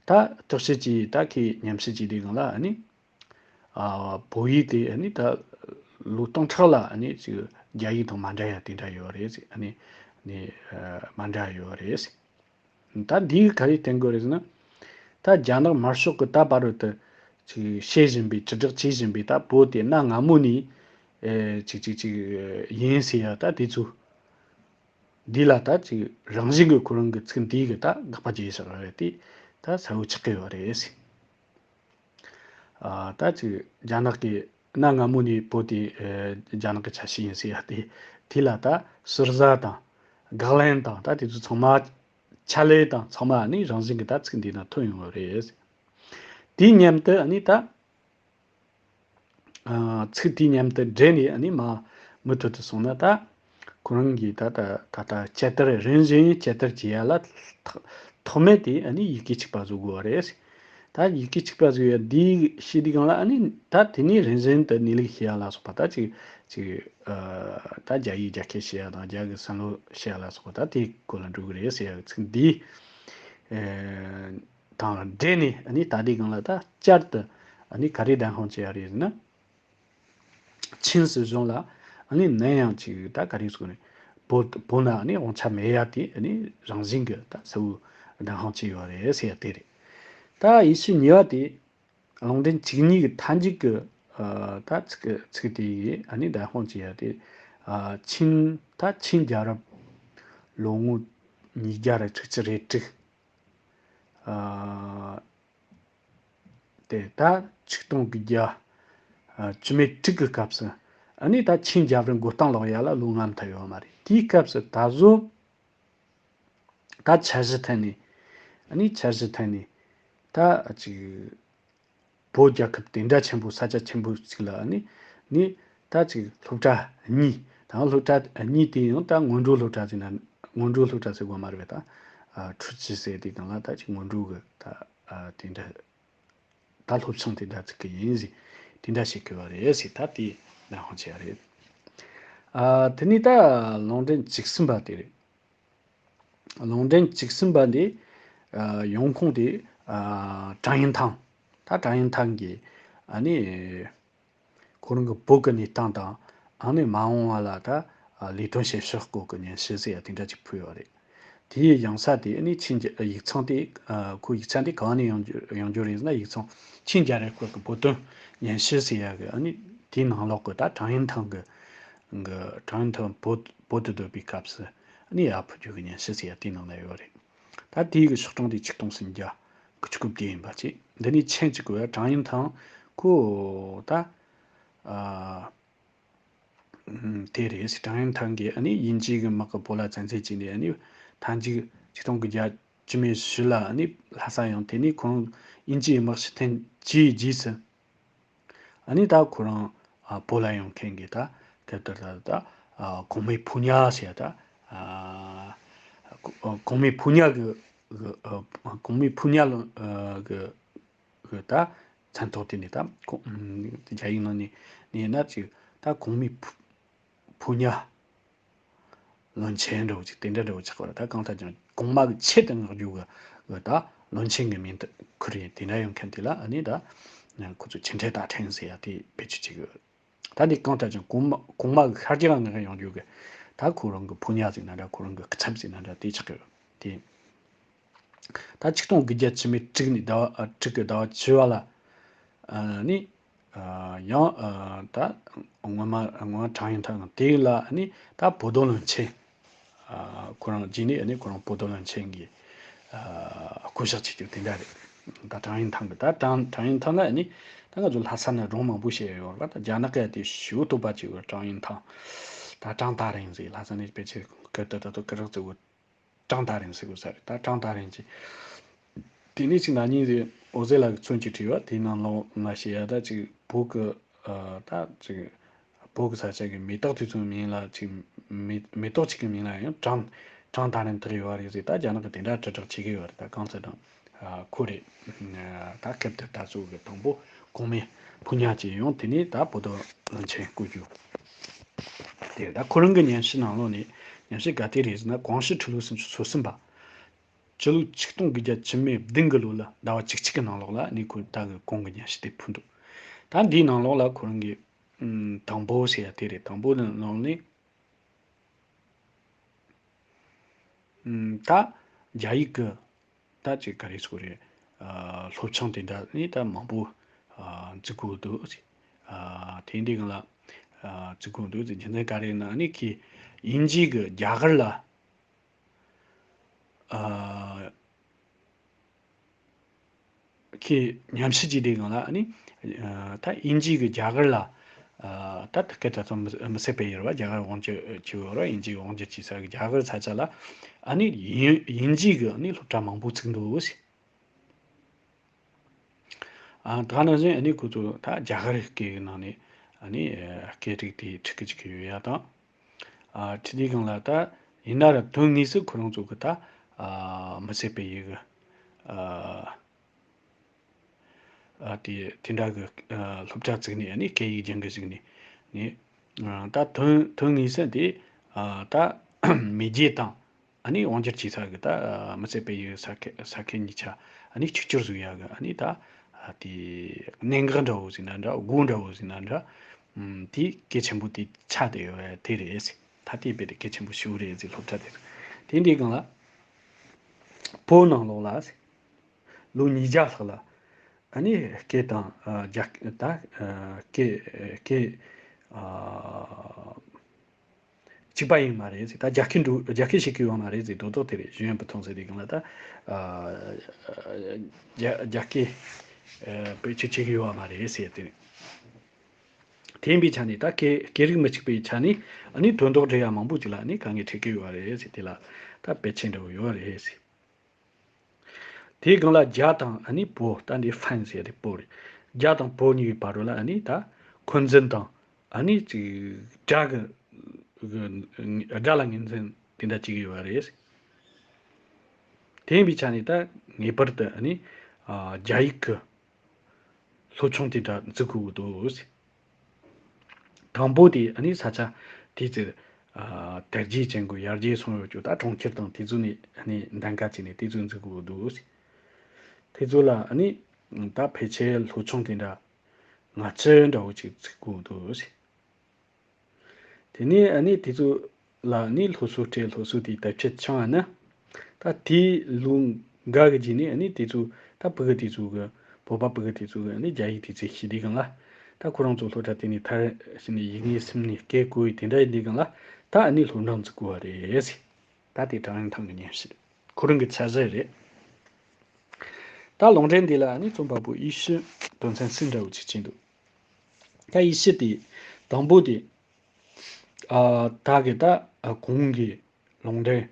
ད་བརྟག་དཔྱད་ཀྱིས་ད་ཁོས་ཉམས་ཞིབ་བྱས་དུས་སྒང་ལ་ཨ་ནི་ཨ་བོད་ཡིག་དེ་ཨ་ནི་ད་ལོ་སྟོང་ཕྲག་ལ་ཨ་ནི་ཅིག་རྒྱ་ཡིག་དང་མ་འདྲ་ཡ་དེ་འདྲ་ཡོད་རེད་ཟེར། ཨ་ནི་ནི་ཨ་མ་འདྲ་ཡོད་རེད་ཟེར། ད་འདིས་ག་རེ་བསྟན་དགོས་རེད་ཟེར་ན། ད་རྒྱ་ནག་དམར་ཤོག་གི་ད་བར་དུ་ཅིག་བཤད་བཞིན་པའི་དྲིལ་བསྒྲགས་བྱེད་བཞིན་པའི་ད་བོད་དེ་གནའ་སྔ་མོ་ནས་ཨེ་ཅིག་ཅིག་ཅིག་ཡིན་ཟེར་ཡ་ད་དེ་ཚོ། འདི་ལ་ད་ཅིག་རང་བཞིན་གྱི་ཁོ་རང་གི་ཚིག་འདི་གི་ད་དགག་པ་བྱས་བཞག་རེད་དེ་ད་གསལ་བོ་ཆགས་ཀྱི་ཡོད་རེད་ཟེར། ཨ་ད་ཅིག་རྒྱ་ནག་གི་གནའ་སྔ་མོ་ནས་བོད་དེ་ཨེ་རྒྱ་ནག་གི་ཆ་ཤས་ཡིན་ཟེར་ཡ་དེ་དེ་ལ་ད་ཟུར་ཟ་དང་དགག་ལན་དང་ད་དེ་ཚོ་ཚང་མ་ཕྱག་ལས་དང་ཚང་མ་ནི་རང་བཞིན་གྱི་ད་ཚིག་འདི་ན་ཐོན་ཡོང་བ་རེད། དེའི་མཉམ་དུ་ནི་ད་ཨ་ཚིག་དེའི་མཉམ་དུ་འབྲེལ་ནས་ནི་མ་མུ་མཐུད་དུ་སོང་ན་ད་ ཁོ་རང་གིས་ད་ལྟ་ད་ལྟ་དཔྱད་བསྡུར་རིམ་བཞིན་དཔྱད་བསྡུར་བྱེད་ཡ་ལ་ཐོག་ཐོག་མེད་དེ་ཨ་ནི་ཡི་གེ་གཅིག་པ་བཟོ་དགོས་པ་རེད། ད་ཡི་གེ་གཅིག་པ་བཟོ་ཡ་འདི་ཤེས་དུས་སྒང་ལ་ཨ་ནི་ད་དེ་ནས་རིམ་བཞིན་དུ་གནས་ལུགས་ཤེས་ཡ་ལ་སོགས་པ་ད་ཅིག་ཅིག་ཨ་ད་རྒྱ་ཡིག་རྒྱ་སྐད་ཤེས་ཡ་དང་རྒྱ་གི་བསམ་བློ་ཤེས་ཡ་ལ་སོགས་པ་ད་དེའི་སྐོར་ལ་འགྲོ་གི་རེད་ཟེར་ཡ་གི་ཚིག་འདི་ཨ་དང་འབྲེལ་ནས་ཨ་ནི་ད་དེའི་སྒང་ལ་ད་བསྐྱར་དུ་ཨ་ནི་ག་རེ་བདམས་དཔང་བྱེད་ཡ་རེད་ཟེར་ན། ཆིན་སྲིད་གཞུང་ལ་ཨ་ནི་ནན་ཡང་ཅིག་ད་ག་རེ་ཟེར་དགོས་རེད། བོད་བོད་ནང་ཨ་ནི་དབང་ཆ་མེད་ཡ་དེ་ཨ་ནི་རང་བཞིན་གྱི་ད་གསལ་བོ་བདམས་དཔང་བྱས་ཡོད་རེད་ཟེར་ཡ་དེ་རེད། ད་ཡིན་ཕྱིར་གཉིས་པ་དེ་ལུང་འདྲེན་བཅུ་གཉིས་ཀྱི་མཐའ་མཇུག་གི་ཨ་ད་ཚིག་ཚིག་དེ་ཡིས་ཨ་ནི་བདམས་དཔང་བྱས་ཡ་དེ་ཨ་ཆིན་ད་ཆིན་རྒྱལ་རབས་ལོ་ངོ་ཉིས་བརྒྱ་ར་དྲུག་ཅུ་རེ་དྲུག་ཨ་དེ་ད་ཆིག་སྟོང་དགུ་བརྒྱ་ཨ་བཅུ་མེད་དྲུག་གི་སྐབས་སུ་ཨ་ནི་ད་ཆིན་རྒྱལ་རབས་མགོ་རྟིང་སློག་ཡ་ལ་ལོ་ལྔ་མཐའ་ཡོད་མ་རེད། དེའི་སྐབས་སུ་ད་གཟོད་ད་འཆར་གཞི་ཐད་ནས་ཨ་ནི་འཆར་གཞི་ཐད་ནས་ད་ཅིག་བོད་རྒྱལ་ཁབ་དེ་འདྲ་ཆེན་པོ་ས་ཆ་ཆེན་པོ་ཅིག་ལ་ཨ་ནི་ནི་ད་ཅིག་སློབ་གྲྭ་གཉིས་དང་སློབ་གྲྭ་གཉིས་དེ་ཡང་ད་སྔོན་འགྲོ་སློབ་གྲྭ་ཟེར་ན་སྔོན་འགྲོ་སློབ་གྲྭ་ཟེར་དགོས་མ་རེད་པས། ད་ཨ་ཁྲུའུ་ཅི་ཟེར་དེ་སྒང་ལ་ད་ཅིག་སྔོན་འགྲོ་གི་ད་ཨ་དེ་འདྲ་ད་སློབ་ཆུང་དེ་འདྲ་ཅིག་གི་ཡིན་ཟེར་དེ་འདྲ་བཤད་གི་ཡོད་རེད་ཟེར། ད་དེ་ནང་ཧོང་ཆེ་ཡ་རེད། ཨ་དེ་ནས་ད་ལུང་འདྲེན་བཅུ་གསུམ་པ་དེ་རེད། ལུང་འདྲེན་བཅུ་གསུམ་པ་འདི་ཨ་ཡོང་ཁུངས་དེ་ཨ་ཀྲང་ཡིན་ཐང་། ད་ཀྲང་ཡིན་ཐང་གིས་ཨ་ནི་ཁོ་རང་གི་བོད་ཀྱི་གནས་སྟངས་དང་ཨ་ནི་མ་འོངས་པ་ལ་ད་ཨ་ལས་དོན་བྱེད་ཕྱོགས་སྐོར་གྱི་སྙན་ཞུ་ཟེར་ཡ་དེ་འདྲ་ཅིག་ཕུལ་ཡོད་རེད། དེའི་ཡང་ས་དེ་ཨ་ནི་ཆིན་རྒྱ་ཡིག་ཚང་དེ་ཨ་ཁོ་ཡིག་ཚང་དེ་གང་ནས་ཡོང་རྒྱུ་ཡོང་རྒྱུ་རེད་ཟེར་ན། ཡིག་ཚང་ཆིན་རྒྱལ་རབས་སྐོར་གྱི་བོད་དོན་སྙན་ཞུ་ཟེར་ཡ་གི་ཨ་ནི་དེའི་ནང་ལོགས་གི་ད་ཀྲང་ཡིན་ཐང་གི་གི་ཀྲང་ཡིན་ཐང་བོད་བོད་དུ་སྡོད་པའི་སྐབས་སུ་ཨ་ནི་ཡར་ཕུལ་རྒྱུ་གི་སྙན་ཞུ་ཟེར་ཡ་དེའི་ནང་ན་ཡོད་རེད། ད་དེའི་གི་ཤོག་གྲངས་དེ་ཆིག་སྟོང་སུམ་བརྒྱ་དགུ་བཅུ་གོ་བདུན་ཡིན་པ་བྱས། འདི་ནས་མཆན་གཅིག་གོ་ཡ་ཀྲང་ཡིན་ཐང་ཁོ་ད་ཨ་དེ་རེད་ཟེར། ཀྲང་ཡིན་ཐང་གིས་ཨ་ནི་དབྱིན་ཇི་གི་དམག་གི་བོད་ལ་བཙན་འཛུལ་བྱས་ནས་ཨ་ནི་མཐའ་མཇུག་ཆིག་སྟོང་དགུ་བརྒྱ་བཅུ་མེད་བཞི་ལ་ཨ་ནི་ལྷ་ས་ཡོང་། དེ་ནས་ཁོང་དབྱིན་ཇིའི་དམག་ཕྱིར་འཐེན་བྱས་རྗེས་སུ། ཨ་ནི་ད་ཁོ་རང་ཨ་བོད་ལ་ཡོང་མཁན་གྱི་ད་སྐབས་དེར་ད་ད་ཨ་གོང་མའི་ཕོ་ཉ་ཟེར་ཡ་ད་ཨ་གོ- གོང་མའི་ཕོ་ཉ་གི་གི་ཨ་གོང་མའི་ཕོ་ཉ་ལོ་ཨ་གི་གི་ད་མཚན་ཐོག་དེ་ནས་ད་གོང་རྒྱ་ཡིག་ནང་ནས་ནས་ན་ཅིག་ད་གོང་མའི་ཕོ་ཕོ་ཉ་བློན་ཆེན་འདྲ་བོ་ཅིག་དེ་འདྲ་འདྲ་བོ་ཆགས་པ་རེད། ད་གང་ལྟར་ཀྱང་གོང་མ་གི་ཆེད་དུ་མངགས་རྒྱུ་གི་གི་ད་བློན་ཆེན་གྱི་མིང་དུ་ཁུར་ཡིན། དེ་འདྲ་ཡོང་མཁན་དེ་ལ་ཨ་ནི་ད་ཁོ་ཚོས་ཆིན་ཁྲེ་ཏ་ཁྲེང་ཟེར་ཡ་དེ་བེད་སྤྱོད་བྱེད་གི་ཡོད། ད་འདི་གང་ལྟར་ཀྱང་གོང་མ་གོང་མ་གི་ཤར་རྒྱག་མངགས་ཡོང་རྒྱུ་གི་ད་ཁོ་རང་གི་ཕོ་ཉ་ཟིག་ན་འདྲ་ཁོ་རང་གི་སྐུ་ཚབ་ཟིག་ན་འདྲ་དེ་ཆགས་གི་ཡོད་དེ། ད་ཆིག་སྟོང་དགུ་བརྒྱ་བཅུ་མེད་དྲུག་ནས་ཟླ་བ་ཨ་དྲུག་གི་ཟླ་བ་བཅུ་བ་ལ་ཨ་ནི་ཨ་ཡང་ཨ་ད་སྔོན་མ་སྔོན་མ་ཀྲང་ཡིན་ཐང་དེ་ལ་ཨ་ནི་ད་བོད་དོན་བློན་ཆེན་ཨ་ཁོ་རང་རྗེས་ནས་ཨ་ནི་ཁོ་རང་བོད་དོན་བློན་ཆེན་གྱི་ཨ་བསྐོ་བཞག་བྱེད་རྒྱུ་དེ་འདྲ་རེད། ད་ཀྲང་ཡིན་ཐང་གི་ད་ཀྲང་ཀྲང་ཡིན་ཐང་ལ་ཨ་ནི་ད་ང་ཚོ་ལྷ་ས་ནས་སྒྲུང་མང་པོ་བཤད་ཡོད་རེད་པ། ད་རྒྱ་ནག་གི་དེ་ཞེ་པོ་དོགས་པ་བྱེད་ཡོད། ཀྲང་ཡིན་ཐང་ད་ཀྲང་ཏ་རིང་ཟེར། ལྷ་ས་ནས་ཕལ་ཆེར་སྐད་དུ་ད་དུང་ཀི་རག་ཙི་བོ་ཀྲང་ཏ་རིང་ཟེར་དགོས་ས་རེད། ད་ཀྲང་ཏ་རིང་ཅིག་དེ་ནས་ཅིག་ན་ནིང་རེད། འོད་ཟེར་ལགས་ཀྱིས་མཚོན་གྱི་བྲིས་པ་དེའི་ནང་ལོགས་ང་བཤད་ཡ་ད་ཅིག་བོད་ཀྱི་ཨ་ད་ཅིག་བོད་ཀྱི་ས་ཆ་གི་མེ་ཏོག་དེ་ཚོའི་མིང་ལ་ཅིག་མེ་མེ་ཏོག་ཅིག་གི་མིང་ལ་ཡང་ཀྲང་ཀྲང་ཏ་རིང་བཏགས་ཡོད་རེད་ཟེར། ད་རྒྱ་ནག་གིས་དེ་འདྲ་དྲིལ་བསྒྲགས་བྱེད་ཀྱི་ཡོད་རེད། ད་གང་ཟེར་ན་ཨ་ཁོ་རེད། ཨ་ད་སྐབས་དེར་ད་གཟོད་ཀྱི་དང་པོ་གོང་མའི་ཕོ་ཉ་ཅིག་ཡོང་། དེ་ནས་ད་བོད་དོན་བློན་ཆེན་བསྐོ་རྒྱུ། དེ་ད་ཁོ་རང་གི་སྙན་ཞུ་ནང་ལོགས་ནས་སྙན་ཞུ་ག་དེ་རེད་ཟེར་ན། ཀོང་ཞི་ཁྲི་ལོ་སུམ་ཅུ་སོ་གསུམ་པ། སྤྱི་ལོ་ཆིག་སྟོང་དགུ་བརྒྱ་བཅུ་མེད་བདུན་གི་ལོ་ལ་ཟླ་བ་བཅུ་གཅིག་གི་ནང་ལོགས་ལ་ནི་ཁོས་ད་གི་གོང་གི་སྙན་ཞུ་དེ་ཕུལ་འདུག་ད་འདིའི་ནང་ལོགས་ལ་ཁོ་རང་གི་ཨམ་དང་པོ་ཟེར་ཡ་དེ་རེད། དང་པོ་ནང་ནས་ཨམ་ད་རྒྱ་ཡིག་གི་ད་ཅིག་ག་རེ་ཟེར་དགོས་རེད། ཨ་སློབ་ཆུང་དེ་འདྲ་ནི་ད་མང་པོ་ཨ་བཙུགས་དགོས་འདུག་ཨ་དེ་འདི་གང་ལ་ཨ་བཙུགས་དགོས་འདུག་རྒྱུ་མཚན་ག་རེ་ཡིན་ན་ནི་ཁོས་དབྱིན་ཇི་གི་རྒྱ་གར་ལ་ཨ་ཁོས་ཉམས་ཞིབ་བྱས་དུས་སྒང་ལ་ཨ་ནི་ཨ་ད་དབྱིན་ཇི་གི་རྒྱ་གར་ལ་ཨ་ད་སྐད་ད་ཚོ་མི་མི་སྲིད་པ་ཡོད་རེད་པ། རྒྱ་གར་དབང་སྒྱུར་བྱས་ཡོད་རེད་པ། དབྱིན་ཇི་གི་དབང་སྒྱུར་བྱས་ས་གི་རྒྱ་གར་ས་ཆ་ལ་ཨ་ནི་དབྱིན་དབྱིན་ཇི་གི་ཨ་ནི་སློབ་གྲྭ་མང་པོ་བཙུགས་འདུག་ཟེར། ཨ་ད་ནང་བཞིན་ཨ་ནི་ཁོ་ཚོ་ད་རྒྱ་གར་སྐད་གི་ནང་ནས་ཨ་ནི་ཨ་སྐད་རིགས་དེ་ཁྲིད་གི་བཅུག་གི་ཡོད་ཡ་དང་། ཨ་ཁྲི་དེའི་སྒང་ལ་ད་ཡིན་ན་ར་དོན་དངོས་སུ་ཁོ་རང་ཚོ་གི་ད་ཨ་མི་བསད་པའི་ཡུལ་གི་ཨ་ཨ་དེ་དེ་འདྲ་གི་ཨ་སློབ་གྲྭ་བཙུགས་ནས་ཨ་ནི་སྐད་ཡིག་སྦྱང་གི་བཅུག་ནས་ནི་ཨ་ད་དོན་དོན་དངོས་སུ་དེ་ཨ་ད་མེས་རྒྱལ་དང་ཨ་ནི་དབང་སྒྱུར་བྱེད་ས་གི་ད་ཨ་མི་བསད་པའི་ཡུལ་ས་ཁུལ་ས་ཁུལ་གཉིས་ཆ་ཨ་ནི་གཅིག་གྱུར་བཟོ་ཡ་གི་ཨ་ནི་ད་ཨ་དེ་གནད་འགག་འདྲ་བོ་ཟིག་ན་འདྲ་སྒོ་འདྲ་བོ་ཟིག་ན་འདྲ་ཨམ་དེ་གལ་ཆེན་པོ་དེ་ཆགས་བསྡད་ཡོད་དེ་རེད་ཟེར། ད་དེ་དཔེ་དེ་གལ་ཆེན་པོ་ཞིག་རེད་ཟེར། སློབ་གྲྭ་དེ་དེ་འདྲའི་སྒང་ལ་བོད་ནང་ལོགས་ལ་ཟེར། ལོ་ཉིས་བརྒྱ་ལྷག་ལ་ཨ་ནི་སྐད་དང་ཨ་རྒྱ་ད་ཨ་སྐད་སྐད་ཨ་གཅིག་པ་ཡིན་མ་རེད་ཟེར། ད་རྒྱ་སྐད་འགྲོ་རྒྱ་སྐད་བཤད་ཀྱི་ཡོད་མ་རེད་ཟེར། རྡོག་རྡོག་དེ་རེད། གཞན་ཡང་བུ་ཐོང་ཟེར་དེ་གང་ལ་ད་ཨ་རྒྱ་རྒྱ་སྐད་ཨ་བེད་སྤྱོད་བྱེད་ཀྱི་ཡོད་མ་རེད་ཟེར་དེ། དེ་ཡིན་པའི་ཆ་ནས་ད་སྐད་སྐད་རིགས་མི་གཅིག་པའི་ཆ་ནས་ཨ་ནི་དོན་དག་འབྲི་ཡ་མང་པོ་ཅིག་ལ་ཨ་ནི་དཀའ་ངལ་འཕྲད་ཀྱི་ཡོད་རེད་ཟེར། དེ་ལ་ད་དཔེ་ཆ་འདྲ་བོ་ཡོད་རེད་ཟེར། དེའི་སྒང་ལ་རྒྱ་དང་ཨ་ནི་བོད། ད་འདི་ཧྥན་ཟེར་དེ་བོད་རེད། རྒྱ་དང་བོད་གཉིས་ཀྱི་བར་ལ་ཨ་ནི་ད་འཁོན་འཛིན་དང་ཨ་ནི་ཅིག་དགྲ་གི་གི་དགྲ་ལ་ངོས་འཛིན་དེ་འདྲ་བྱེད་ཀྱི་ཡོད་རེད། དེ་ཡིན་པའི་ཆ་ནས་ད་ངེས་པར་དུ་ཨ་ནི་ཨ་རྒྱ་ཡིག་གི་སློབ་ཆུང་དེ་འདྲ་འཛུགས་དགོས་ཀྱི་འདུག། དང་པོ་དེ་ཨ་ནི་ས་ཆ་དེ་ཚོ་ཨ་དར་རྒྱས་ཅན་གྱི་ཡར་རྒྱས་སོང་ཡོད་ཀྱི་ད་གྲོང་ཁྱེར་དང་དེ་ཚོ་ནས་ཨ་ནི་གདན་ཁ་བྱས་ནས་དེ་ཚོ་འཛུགས་དགོས་ཀྱི་འདུག། དེ་ཚོ་ལ་ཨ་ནི་ད་ཕལ་ཆེར་སློབ་ཆུང་དེ་འདྲ་ལྔ་བཅུ་འདྲ་བོ་ཅིག་བཙུགས་དགོས་འདུག། དེ་ནས་ཨ་ནི་དེ་ཚོ་ལ་ཨ་ནི་སློབ་གསོ་སྤྲད། སློབ་གསོ་དེའི་དར་ཁྱབ་བྱུང་བ་ན་ད་དེའི་ལོ་འགའ་གི་རྗེས་ནས་ཨ་ནི་དེ་ཚོ་ད་ཕྲུ་གུ་དེ་ཚོ་གི་བོད་པ་ཕྲུ་གུ་དེ་ཚོ་གི་ཨ་ནི་རྒྱ་ཡིག་དེ་ཚོ་ཤེས་དུས་སྒང་ལ་ད་ཁོ་རང་ཚོ་སློབ་གྲྭ་དེ་ནས་མཐར་ཕྱིན་ནས་ཡིག་ངོས་ཟིན་ནས་སྐད་གོ་ཡི་དེ་འདྲ་ཡིན་དུས་སྒང་ལ་ད་ཨ་ནི་སློབ་འབྲིང་བཙུགས་དགོས་པ་རེད་ཟེར། ད་དེ་ཀྲང་ཡིན་ཐང་གི་སྙན་ཞུ་རེད། ཁོ་རང་གི་འཆར་གཞི་རེད། ད་ལུང་འདྲེན་འདི་ལ་ཨ་ནི་རྩོམ་པ་པོ་ཡེ་ཤུ་དོན་ཚན་གསུམ་འདྲ་བོ་ཅིག་བྱས་འདུག། ད་ཡེ་ཤུ་དེ་དང་པོ་དེ་ཨ་ད་གི་ད་ཨ་གོང་གི་ལུང་འདྲེན་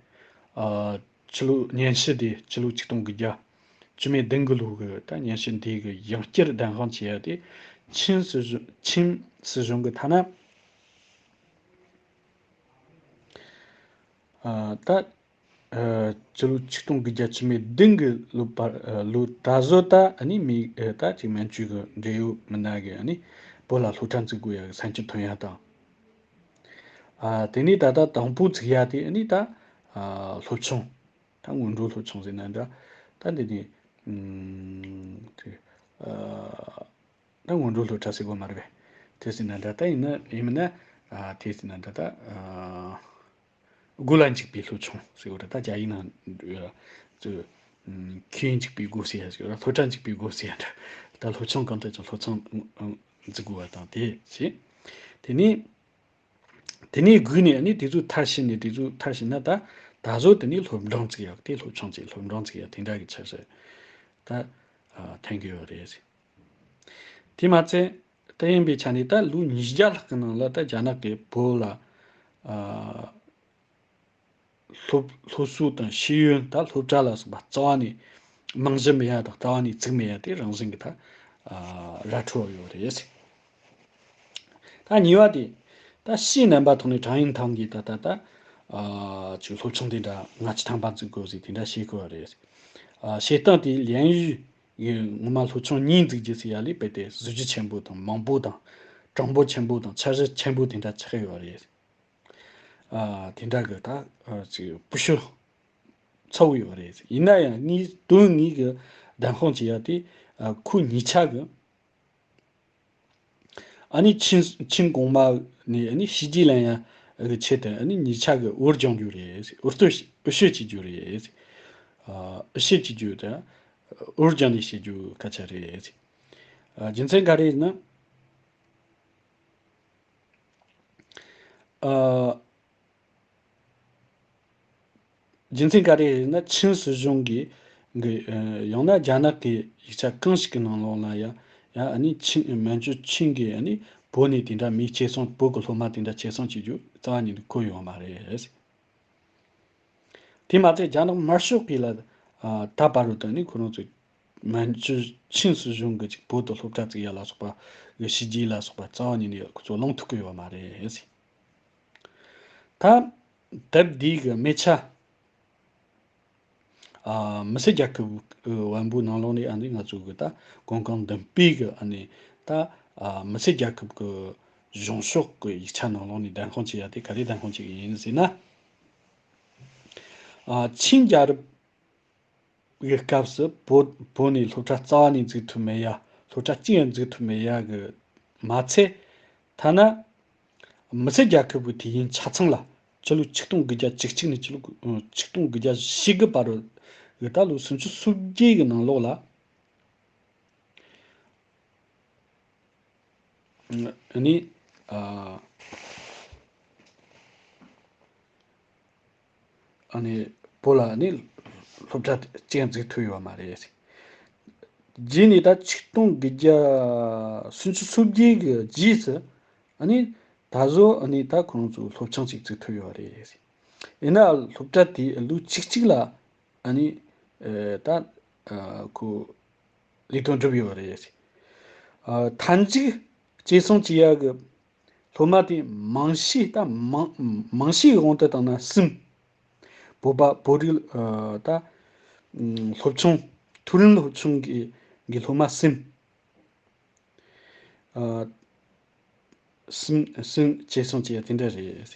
ཨ་ཕྱི་ལོ་སྙན་ཞུ་དེ་ཕྱི་ལོ་ཆིག་སྟོང་དགུ་བརྒྱ་བཅུ་མེད་བདུན་གི་ལོ་གི་ད་སྙན་ཞུ་འདི་གི་ཡང་བསྐྱར་གདན་དབང་བྱེད་ཡ་དེ་ཆིན་སྲིད་གཞུང་ཆིན་སྲིད་གཞུང་གི་ཐ་ན། ཨ་ད་ཨ་སྤྱི་ལོ་ཆིག་སྟོང་དགུ་བརྒྱ་བཅུ་མེད་བདུན་གི་ལོ་བར་ཨ་ལོ་ད་གཟོད་ད་ཨ་ནི་མི་ཨ་ད་ཅིག་མན་ཇུ་གི་འབྲེལ་ཡོད་མི་སྣ་གིས་ཨ་ནི་བོད་ལ་སློབ་གྲྭ་འཛུགས་དགོས་ཡ་གི་སེམས་ཤུགས་ཐོན་ཡ་དང་། ཨ་དེ་ནས་ད་ལྟ་དང་པོ་བཙུགས་ཡ་དེ་ཨ་ནི་ད་ཨ་སློབ་ཆུང་ད་སྔོན་འགྲོ་སློབ་ཆུང་ཟེར་ན་འདྲ། ད་འདི་ནས་ཨུམ་དེ་ཨ། ད་སྔོན་འགྲོ་སློབ་གྲྭ་ཟེར་དགོས་མ་རེད་པས། དེ་ཟེར་ན་འདྲ་ད་ཡིན་ན་ཡིན་མིན་ན་ཨ་དེ་ཟེར་ན་འདྲ་ད་ཨ་སྒོ་ལ་འཇུག་པའི་སློབ་ཆུང་ཟེར་དགོས་རེད། ད་རྒྱ་ཡིག་ནང་ཨ་ཚོ་ཨ་ཁྱིའི་འཇུག་པའི་སྒོ་ཟེར་ཡ་ཟེར་ར། སློབ་གྲྭ་འཇུག་པའི་སྒོ་ཟེར་ཡ་འདྲ། ད་སློབ་ཆུང་གང་དུ་ཀྱང་སློབ་ཆུང་ཨ་འཛུགས་དགོས་པ་དང་དེ་བྱས། དེ་ནས། དེ་ནས་སྒུག་ནས་ཨ་ནི་དེ་ཚོ་མཐར་ཕྱིན་ནས་དེ་ཚོ་མཐར་ཕྱིན་ན་ད་ད་གཟོད་དེ་ནས་སློབ་འབྲིང་བཙུགས་ཡག་དེ་སློབ་ཆུང་བཙུགས་སློབ་འབྲིང་བཙུགས་ཡག་དེ་འདྲ་གི་ཆ་ཤས་ད་ཨ་ཐོན་གི་ཡོད་རེད། དེ་མ་ཚད་ད་ཡིན་པའི་ཆ་ནས་ད་ལོ་ཉིས་བརྒྱ་ལྷག་གི་ནང་ལ་ད་རྒྱ་ནག་གིས་བོད་ལ་ཨ་སློབ་སློབ་གསོ་དང་ཤེས་ཡོན་ད་སློབ་གྲྭ་ལ་སོགས་པ་རྩ་བ་ནས་རྨང་གཞི་མེད་ཡ་དང་རྩ་བ་ནས་བཙུགས་མེད་ཡ་དེ་རང་བཞིན་གྱི་ད་ཨ་ར་འཕྲོད་ཡོད་རེད། ད་གཉིས་པ་དེ་ད་ཕྱིའི་རྣམ་པ་ཐོག་ནས་ཀྲང་ཡིན་ཐང་གིས་ད་ད་ད་ཨ་ཅིག་སློབ་ཆུང་དེ་འདྲ་ལྔ་བཅུ་ཐམ་པ་འཛུགས་དགོས་ཟེར་དེ་འདྲ་བཤད་གི་ཡོད་རེད། ཨ་བྱེད་སྟངས་དེ་ལན་ཡུས་ངོ་མ་སློབ་ཆུང་གཉིས་འཛུགས་རྒྱུ་ཟེར་ཡ་ལས་རྦད་དེ་གཟི་བརྗིད་ཆེན་པོ་དང་མང་པོ་དང་གྲངས་འབོར་ཆེན་པོ་དང་འཆར་གཞི་ཆེན་པོ་དེ་འདྲ་ཆགས་ཡོད་རེད། ཨ་དེ་འདྲ་གི་ད་ཨ་ཅིག་སྤུ་ཤོ་ཚ་བོ་ཡོད་རེད། ཡིན་ན་ཡང་ངས་དོན་ངས་གི་གདན་དཔང་བྱེད་ཡ་དེ་ཨ་ཁོ་གཉིས་ཆ་གི་ཨ་ནི་ཆིན་ཆིན་གོང་མ་ནས་ཨ་ནི་བྱས་རྗེས་ལེན་ཡ་གི་ཆེད་དུ་ཨ་ནི་གཉིས་ཆ་གི་འུར་རྒྱང་རྒྱུ་རེད། འུར་སྟོད་འུར་ཤོད་བྱེད་རྒྱུ་རེད། ཨ་འུར་ཤོད་བྱེད་རྒྱུ་དང་འུར་རྒྱང་ནས་བྱེད་རྒྱུ་སྐད་ཆ་རེད། ཨ་རྒྱུ་མཚན་ག་རེ་ཡིན་ན། ཨ། རྒྱུ་མཚན་ག་རེ་རེད་ན་ཆིན་སྲིད་གཞུང་གིས་གི་ཡང་ན་རྒྱ་ནག་གི་ཡིག་ཆ་གང་ཞིག་གི་ནང་ལོགས་ལ་ཡང་ཡང་ཨ་ནི་ཆིན་མན་ཇུ་ཆིན་གིས་ཨ་ནི་བོད་ནས་དེ་འདྲ་མི་སྐྱེད་སྲིང་བོད་ཀྱི་སློབ་མ་དེ་འདྲ་སྐྱེད་སྲིང་བྱེད་རྒྱུ་རྩ་བ་ཉིད་ནས་འཁོད་ཡོད་མ་རེད། དེ་མ་ཚད་རྒྱ་ནག་དམར་ཤོག་གིས་ལ་ད་བར་དུ་ནི་ཁོ་རང་ཚོས་མན་ཇུ་ཆིན་སྲིད་གཞུང་གི་ཅིག་བོད་དུ་སློབ་གྲྭ་བཙུགས་ཡ་ལ་སོགས་པ་གི་བྱས་རྗེས་ལ་སོགས་པ་རྩ་བ་ཉིད་ནས་ཁོ་ཚོ་གླེང་ཐུབ་ཀྱི་ཡོད་མ་རེད། ད་དེབ་འདི་གི་མི་ཆ་ཨ་མི་སེར་རྒྱལ་ཁབ་ཀྱི་དབང་པོའི་ནང་ལོགས་ནས་ཨ་ནི་ང་ཚོ་གི་ད་གོང་གང་མདུན་སྤོས་ཀྱི་ཨ་ནི་ད་ཨ་མི་སེར་རྒྱལ་ཁབ་ཀྱི་གཞུང་ཕྱོགས་ཀྱི་ཡིག་ཆ་ནང་ལོགས་ནས་བདམས་ཁང་བྱེད་ཡ་དེ་ག་རེ་བདམས་ཁང་བྱེད་ཀྱི་ཡིན་ཟེར་ན། ཨ་ཆིང་རྒྱལ་རབས་ཀྱི་སྐབས་སུ་བོད་བོད་ནས་སློབ་གྲྭ་རྩ་བ་ནས་འཛུགས་ཐུབ་མེད་ཡ། སློབ་གྲྭ་གཅིག་ཡང་འཛུགས་ཐུབ་མེད་ཡ་གི་མ་ཚད། ཐ་ན་མི་སེར་རྒྱལ་ཁབ་ཀྱི་དུས་ཡུན་ཆ་ཚང་ལ་ཕྱི་ལོ་ཆིག་སྟོང་དགུ་བརྒྱ་བཅུ་གཅིག་ནས་ཕྱི་ལོ་ཆིག་སྟོང་དགུ་བརྒྱ་བཞི་གི་བར་དུ་གི་ད་ལོ་སུམ་ཅུ་སོ་བརྒྱད་གི་ནང་ལོགས་ལ། ཨ་ནི་ཨ་ཨ་ནི་བོད་ལ་ནི་སློབ་གྲྭ་གཅིག་ཡང་འཛུགས་ཐུབ་ཡོད་མ་རེད། རྗེས་ནས་ད་ཆིག་སྟོང་དགུ་བརྒྱ་སུམ་ཅུ་སོ་བརྒྱད་གི་རྗེས་སུ་ཨ་ནི་ད་གཟོད་ཨ་ནི་ད་ཁོ་རང་ཚོ་སློབ་ཆུང་ཅིག་འཛུགས་ཐུབ་ཡོད་རེད། ཡིན་ན་སློབ་གྲྭ་དེ་ལོ་ཆིག་གཅིག་ལ་ཨ་ནི་ཨེ་ད་ཨ་ཁོ་ལས་དོན་སྒྲུབ་ཡོད་རེད། ཨ་མཐའ་མཇུག་བཅད་གསུམ་བྱེད་ཡག་གི་སློབ་མ་དེ་མང་ཤོས་ད་མང་མང་ཤོས་ཀྱི་དབང་དུ་བཏང་ན་གསུམ། བོད་པ་བོད་རིགས་ཨ་ད་ཨམ་སློབ་ཆུང་། མཐོ་རིམ་སློབ་ཆུང་གི་གི་སློབ་མ་གསུམ། ཨ་གསུམ་གསུམ་བཅད་གསུམ་བྱེད་ཡ་དེ་འདྲ་རེད།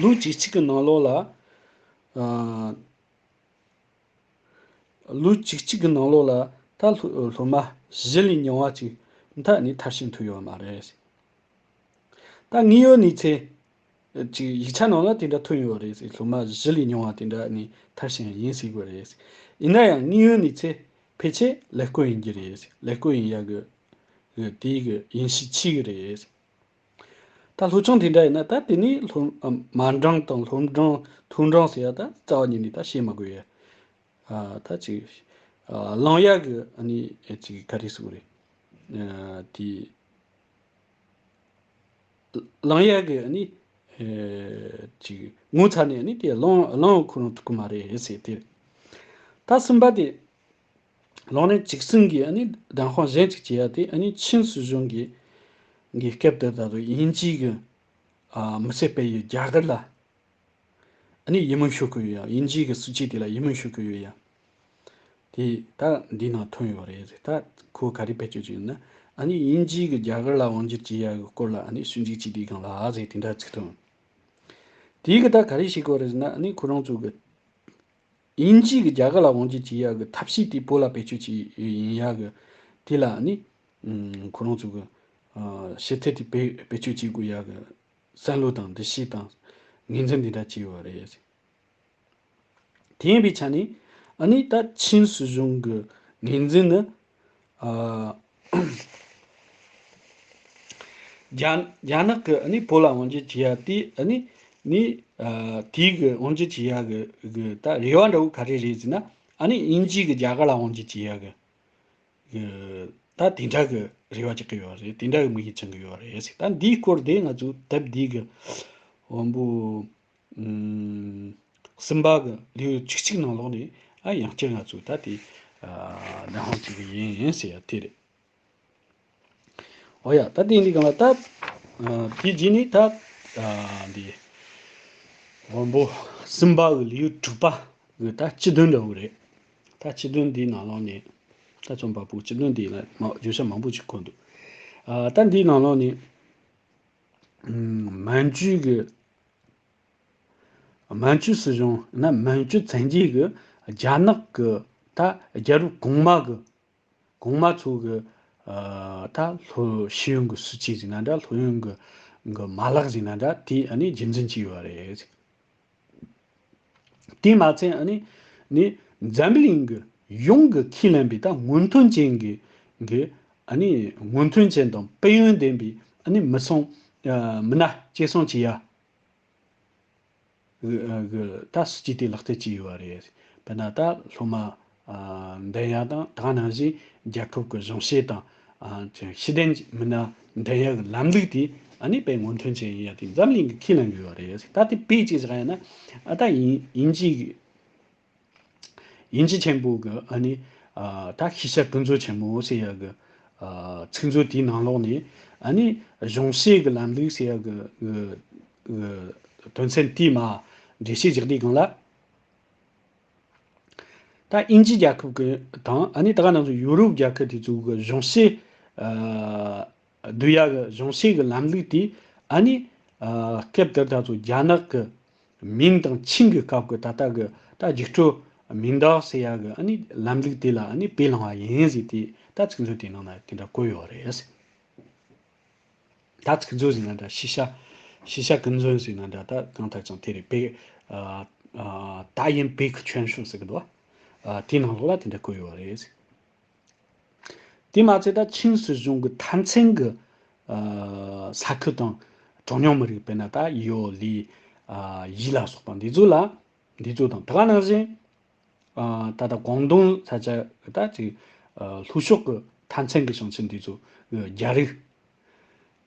ལོ་བཅུ་གཅིག་གི་ནང་ལོགས་ལ་ཨ་ལོ་བཅུ་གཅིག་གི་ནང་ལོགས་ལ་ད་སློབ་སློབ་མ་བཞི་ལས་ཉུང་བ་ཅིག་མཐའ་ནས་མཐར་ཕྱིན་ཐུབ་ཡོད་མ་རེད། ད་དངོས་ཡོད་གནས་ཚུལ་ཅིག་ཡིག་ཆ་ནང་ལ་དེ་འདྲ་ཐོན་ཡོད་རེད། སློབ་མ་བཞི་ལས་ཉུང་བ་དེ་འདྲ་ནས་མཐར་ཕྱིན་ཡིན་ཟེར་གྱི་རེད། ཡིན་ན་ཡང་དངོས་ཡོད་གནས་ཚུལ་ཕལ་ཆེར་ཀླད་ཀོར་ཡིན་གྱི་རེད། ཀླད་ཀོར་ཡིན་ཡག་གི་གི་དེའི་གི་ཡིན་ཤས་ཆེ་གི་རེད། ད་སློབ་ཆུང་དེ་འདྲ་ཡིན་ན་ད་དེ་ནི་སློབ་མ་འབྲིང་དང་སློབ་འབྲིང་མཐོ་འབྲིང་ཟེར་ཡ་ད་རྩ་བ་ཉིད་ནས་ད་བཤད་མ་དགོས་ཡ། ཨ་ད་ཅིག་ཨ་གླེང་ཡག་གི་ཨ་ནི་ཅིག་ག་རེ་ཟེར་དགོས་རེད། ཨ་དེ་གླེང་ཡག་གི་ཨ་ནི་ཨེ་ཅིག་ངོ་ཚ་ནས་ཨ་ནི་དེ་གླེང་གླེང་ཁོ་རང་ཐུབ་ཀྱི་མ་རེད་ཟེར་དེ། ད་གསུམ་པ་དེ། ལོ་ནས་བཅུ་གསུམ་གྱི་ཨ་ནི་བདམས་ཁང་གཞན་གཅིག་བྱེད་ཡ་དེ་ཨ་ནི་ཆིན་སྲིད་གཞུང་གི་གི་སྐབས་དེ་ད་དུང་དབྱིན་ཇི་གི་ཨ་མི་སེར་སྤེལ་ཡུལ་རྒྱ་གར་ལ་ཨ་ནི་ཡིད་སྨོན་ཞུ་གི་ཡོད་ཡ། དབྱིན་ཇི་གི་སྲིད་ཇུས་དེ་ལ་ཡིད་སྨོན་ཞུ་གི་ཡོད་ཡ། དེ་ད་འདི་ནང་ཐོན་ཡོད་རེད། ད་ཁོ་ག་རེ་བེད་སྤྱོད་བྱས་ཡོད་ན་ཨ་ནི་དབྱིན་ཇི་གི་རྒྱ་གར་ལ་དབང་སྒྱུར་བྱེད་ཡ་གི་སྐོར་ལ་ཨ་ནི་ཞིབ་འཇུག་བྱེད་དུས་སྒང་ལ་ཟེར་དེ་འདྲ་ཚིག་ཐོན། དེ་གི་ད་ག་རེ་བྱེད་དགོས་རེད་ཟེར་ན་ཨ་ནི་ཁོ་རང་ཚོ་གི་དབྱིན་ཇི་གི་རྒྱ་གར་ལ་དབང་སྒྱུར་བྱེད་ཡག་གི་ཐབས་ཤེས་དེ་བོད་ལ་བེད་སྤྱོད་བྱེད་ཡིན་ཡག་གི་དེ་ལ་ནི་ཨུམ་ཁོ་རང་ཚོ་གི་ཨ་ཞིབ་ཕྲ་དེ་བེད་བེད་སྤྱོད་བྱེད་དགོས་ཡག་གི་བསམ་བློ་དང་འདུ་ཤེས་དང་ངོས་འཛིན་འདི་འདྲ་བྱས་ཡོད་རེད། དེ་ཡིན་པའི་ཆ་ནས་ཨ་ནི་ད་ཆིན་སྲིད་གཞུང་གི་ངོས་འཛིན་ནི་ཨ་རྒྱ་རྒྱ་ནག་གི་ཨ་ནི་བོད་ལ་དབང་སྒྱུར་བྱེད་ཡ་དེ་ཨ་ནི་ནི་ཨ་དེའི་གི་དབང་སྒྱུར་བྱེད་ཡ་གི་གི་ད་རེ་བ་འདྲ་བོ་ག་རེ་རེད་ཟེར་ན་ཨ་ནི་དབྱིན་ཇི་གི་རྒྱ་གར་ལ་དབང་སྒྱུར་བྱེད་ཡ་གི་གི་ད་དེ་འདྲ་གི་རེ་བ་བཅག་གི་ཡོད་རེད། དེ་འདྲ་གི་དམིགས་ཡུལ་བཅངས་གི་ཡོད་རེད་ཟེར། ད་འདིའི་སྐོར་དེ་ང་ཚོ་དེབ་འདི་གི་དབང་པོ་ཨུམ་གསུམ་པ་གི་ལེའུ་བཅུ་གཅིག་ནང་ལོགས་ནས་ཨ་ཡང་བསྐྱར་ང་ཚོས་ད་དེ་ཨ་ནན་ཧོང་བྱེད་གི་ཡིན་ཟེར་ཡ་དེ་རེད། འོ་ཡ་ད་དེ་འདི་གང་ལ་ད་ཨ་དེ་རྗེས་ནས་ད་ཨ་འདི་དབང་པོ་གསུམ་པ་གི་ལེའུ་དྲུག་པ་གི་ད་སྤྱི་དོན་འདྲ་བོ་རེད། ད་སྤྱི་དོན་འདིའི་ནང་ལོགས་ནས་ད་རྩོམ་པ་པོ་སྤྱི་དོན་འདི་ལ་མ་བརྗོད་བྱ་མང་པོ་ཅིག་འཁོད་འདུག་ཨ་ད་འདིའི་ནང་ལོགས་ནས་ཨུམ་མན་ཇུ་གི་མན་ཇུ་སྲིད་གཞུང་ན་མན་ཇུ་བཙན་རྒྱལ་གྱི་རྒྱ་ནག་གི་ད་རྒྱལ་རབས་གོང་མ་གི་གོང་མ་ཚོ་གི་ཨ་ད་སློབ་ཤེས་ཡོན་གྱི་སྲིད་ཇུས་ཟེར་ན་འདྲ། སློབ་ཡོན་གྱི་གི་མ་ལག་ཟེར་ན་འདྲ། དེ་ཨ་ནི་རྒྱུན་འཛིན་བྱས་ཡོད་རེད། དེ་མ་ཚད་ཨ་ནི་ནི་འཛམ་གླིང་གི་ཡོངས་ཀྱི་ཁས་ལེན་པའི་ད་སྔོན་ཐོན་ཅན་གྱི་གི་ཨ་ནི་སྔོན་ཐོན་ཅན་དང་དཔལ་ཡོན་ལྡན་པའི་ཨ་ནི་མི་སོང་ཨ་མི་སྣ་སྐྱེད་སྲིང་བྱེད་ཡ། གི་གི་ད་སྲིད་ཇུས་དེ་ལག་བསྟར་བྱས་ཡོད་པ་རེད། དཔེར་ན་ད་སློབ་མ་ཨ་འདོན་ཡ་དང་དེ་ག་ནང་བཞིན་རྒྱལ་ཁབ་ཀྱི་གཞུང་བཤེར་དང་ཨ་ཤེས་ལྡན་མི་སྣ་འདོན་ཡ་གི་ལམ་ལུགས་དེ་ཨ་ནི་དཔེ་སྔོན་ཐོན་ཅན་ཡིན་ཡ་དེ་འཛམ་གླིང་གིས་ཁས་ལེན་ཡོད་པ་རེད། ད་དེ་དཔེ་གཅིག་བཞག་ཡ་ན་ཨ་ད་དབྱིན་དབྱིན་ཇི་གི་དབྱིན་ཇི་ཆེན་པོ་གི་ཨ་ནི་ཨ་ད་ཤེས་བྱ་ཀུན་སྤྱོད་ཆེན་མོ་ཟེར་ཡ་གི་ཨ་ཚིག་མཛོད་དེའི་ནང་ལོགས་ནས་ཨ་ནི་གཞུང་བཤེར་གི་ལམ་ལུགས་ཟེར་ཡ་གི་གི་གི་ དོན་ཚན་དེའི་མ་འགྲེལ་བཤད་རྒྱག་དུས་སྒང་ལ། ད་དབྱིན་ཇི་རྒྱལ་ཁབ་ཀྱི་དང་ཨ་ནི་ད་ག་ནང་བཞིན་ཡུ་རོབ་རྒྱལ་ཁབ་དེ་ཚོ་གི་གཞུང་བཤེར་བསྡུ་ཡ་གི་གཞུང་བཤེར་གི་ལམ་ལུགས་དེ་ཨ་ནི་སྐབས་དེར་ད་ཚོ་རྒྱ་ནག་གི་མིན་དང་ཆིན་གི་སྐབས་ཀྱི་ད་ལྟ་གི་ད་རྒྱུགས་སྤྲོད་མིན་འདང་ཟེར་ཡ་གི་ཨ་ནི་ལམ་ལུགས་དེ་ལ་ཨ་ནི་དཔེ་བླངས་པ་ཡིན་ཟེར་ཏེ་ད་ཚིག་མཛོད་དེའི་ནང་ན་དེ་འདྲ་བཀོད་ཡོད་རེད། ད་ཚིག་མཛོད་ཟེར་ན་འདྲ་ཤེས་བྱ། ཤེས་བྱ་ཀུན་མཛོད་ཟེར་ན་འདྲ་ད་གང་ལྟར་ཀྱང་དེ་རེད་པེ། ད་ཡིན་པེ་ཁི་ཆོན་ཧྲུའུ་ཟེར་གི་འདུག་བ། དེའི་ནང་ལོགས་ལ་དེ་འདྲ་བཀོད་ཡོད་རེད། དེ་མ་ཚད་ད་ཆིན་སྲིད་གཞུང་གི་མཐའ་མཚན་གི་ས་ཁུལ་དང་གྲངས་ཉུང་མི་རིགས་དཔེར་ན་ད་ཡོ་ལི་ཡི་ལ་སོགས་པ་འདི་ཚོ་ལ་འདི་ཚོ་དང་ད་ག་ནང་བཞིན། ད་ལྟ་ཀོང་ཏུང་ས་ཆ་ད་ཅིག་ལྷོ་ཕྱོགས་ཀྱི་མཐའ་མཚན་གྱི་ཞིང་ཆེན་འདི་ཚོ་རྒྱ་རིགས།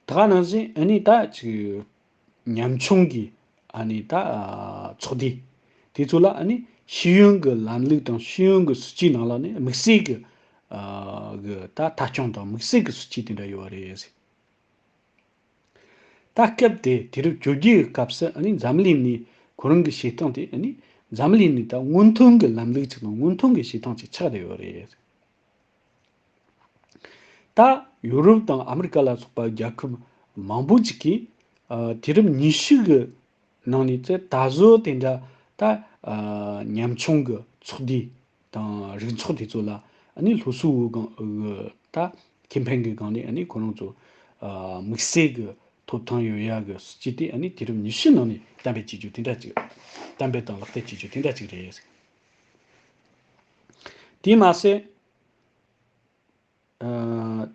ད་ག་ནང་བཞིན་ཨ་ནི་ད་ཅིག་ཉམ་ཆུང་གི་ཨ་ནི་ད་ཚོགས་སྡེ་དེ་ཚོ་ལ་ཨ་ནི་ཤེས་ཡོན་གྱི་ལམ་ལུགས་དང་ཤེས་ཡོན་གྱི་སྲིད་ཇུས་ནང་ལ་ནི་དམིགས་བསལ་གྱི་གི་ད་ལྟ་སྐྱོང་དང་དམིགས་བསལ་གྱི་སྲིད་ཇུས་དེ་འདྲ་ཡོད་རེད། ད་སྐབས་དེ་དུས་རབས་བཅོ་བརྒྱད་ཀྱི་སྐབས་སུ་ཨ་ནི་འཛམ་གླིང་ནས་ཁོ་རང་གི་བྱེད་སྟངས་དེ་ཨ་ནི་འཛམ་གླིང་ནས་ད་སྔོན་ཐོན་གྱི་ལམ་ལུགས་ཅིག་དང་སྔོན་ཐོན་གྱི་བྱེད་སྟངས་ཅིག་ཆགས་བསྡད་ཡོད་རེད། ད་ཡུ་རོབ་དང་ཨ་མི་རི་ཀ་ལ་སོགས་པ་རྒྱལ་ཁབ་མང་པོ་ཅིག་གིས་དུས་རབས་ཉི་ཤུ་གི་ནང་ནས་ད་གཟོད་དེ་འདྲ་ད་ཉམ་ཆུང་གི་ཚོགས་སྡེ་དང་རིགས་ཚོགས་དེ་ཚོ་ལ་ཨ་ནི་སློབ་གསོའི་སྒང་ད་ཁེ་ཕན་གྱི་སྒང་ནས་ཨ་ནི་ཁོ་རང་ཚོ་དམིགས་བསལ་གྱི་ཐོབ་ཐང་ཡོད་ཡག་གི་སྲིད་ཇུས་དེ་ཨ་ནི་དུས་རབས་ཉི་ཤུ་ནང་ནས་གཏན་འབེབས་བྱེད་རྒྱུ་དེ་འདྲ་ཅིག་གཏན་འབེབས་དང་ལག་བསྟར་བྱེད་རྒྱུ་དེ་འདྲ་ཅིག་རེད། དེས་མ་ཟད།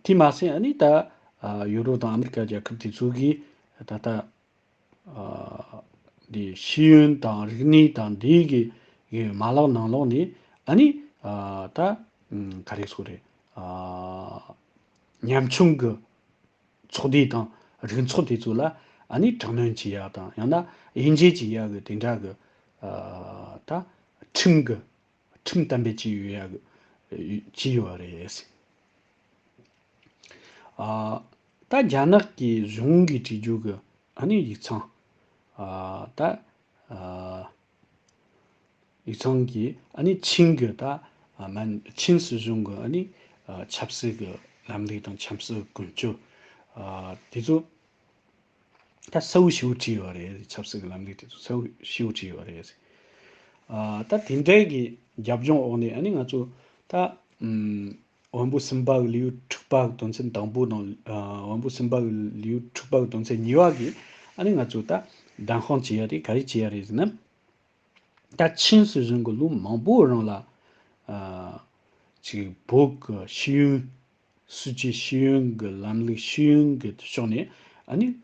དེས་མ་ཟད་ཨ་ནི་ད་ཡུ་རོབ་དང་ཨ་མི་རི་ཀ་རྒྱལ་ཁབ་དེ་ཚོ་གིས་ད་ལྟ་འདི་ཤེས་ཡོན་དང་རིག་གནས་དང་འདིའི་གི་གི་མ་ལག་ནང་ལོགས་ནས་ཨ་ནི་ད་ག་རེ་ཟེར་རེད། ཉམ་ཆུང་གི་ཚོགས་སྡེ་དང་རིགས་ཚོགས་དེ་ཚོ་ལ་ཨ་ནི་དྲག་གནོན་བྱེད་ཡག་དང་ཡང་ན་དབྱེ་འབྱེད་བྱེད་ཡག་གི་དེ་འདྲ་གི་ད་ཁྲིམས་གི་ཁྲིམས་གཏན་འབེབས་བྱས་ཡོད་ཡག་གི་བྱས་ཡོད་རེད། ཨ་ད་རྒྱ་ནག་གི་གཞུང་གིས་བྲིས་རྒྱུ་གི་ཨ་ནི་ཡིག་ཚང་ཨ་ད་ཨ་ཡིག་ཚང་གིས་ཨ་ནི་ཆིན་གི་ད་ཨ་མན་ཆིན་སྲིད་གཞུང་གི་ཨ་ནི་ཨ་ཆབ་སྲིད་ཀྱི་ལམ་ལུགས་དང་ཆབ་སྲིད་ཀུན་སྤྱོད་ཨ་དེ་ཚོ་ད་གསལ་བོ་ཞེ་པོ་བྲིས་ཡོད་རེད། ཆབ་སྲིད་ཀྱི་ལམ་ལུགས་དེ་ཚོ་གསལ་བོ་ཞེ་པོ་བྲིས་ཡོད་རེད། ཨ་ད་དེ་འདྲའི་གི་རྒྱབ་ལྗོངས་འོག་ནས་ཨ་ནི་ང་ཚོ་ད་ཨམ། དབོན་པོ་གསུམ་པ་གི་ལེའུ་དྲུག་པ་གི་དོན་ཚན་དང་པོ་དང་། ཨ་དབོན་པོ་གསུམ་པ་གི་ལེའུ་དྲུག་པ་གི་དོན་ཚན་གཉིས་པ་གི་ཨ་ནི་ང་ཚོ་ད་གདམ་གསེས་བྱེད་ཡ་དེ་ག་རེ་བྱེད་ཡ་རེད་ཟེར་ན། ད་ཆིན་སྲིད་གཞུང་གི་ལོ་མང་པོའི་རིང་ལ་ཨ་ཅིག་བོད་ཀྱི་ཤེས་ཡོན་སྲིད་ཇུས་ཤེས་ཡོན་གྱི་ལམ་ལུགས་ཤེས་ཡོན་གྱི་ཕྱོགས་ནས་ཨ་ནི་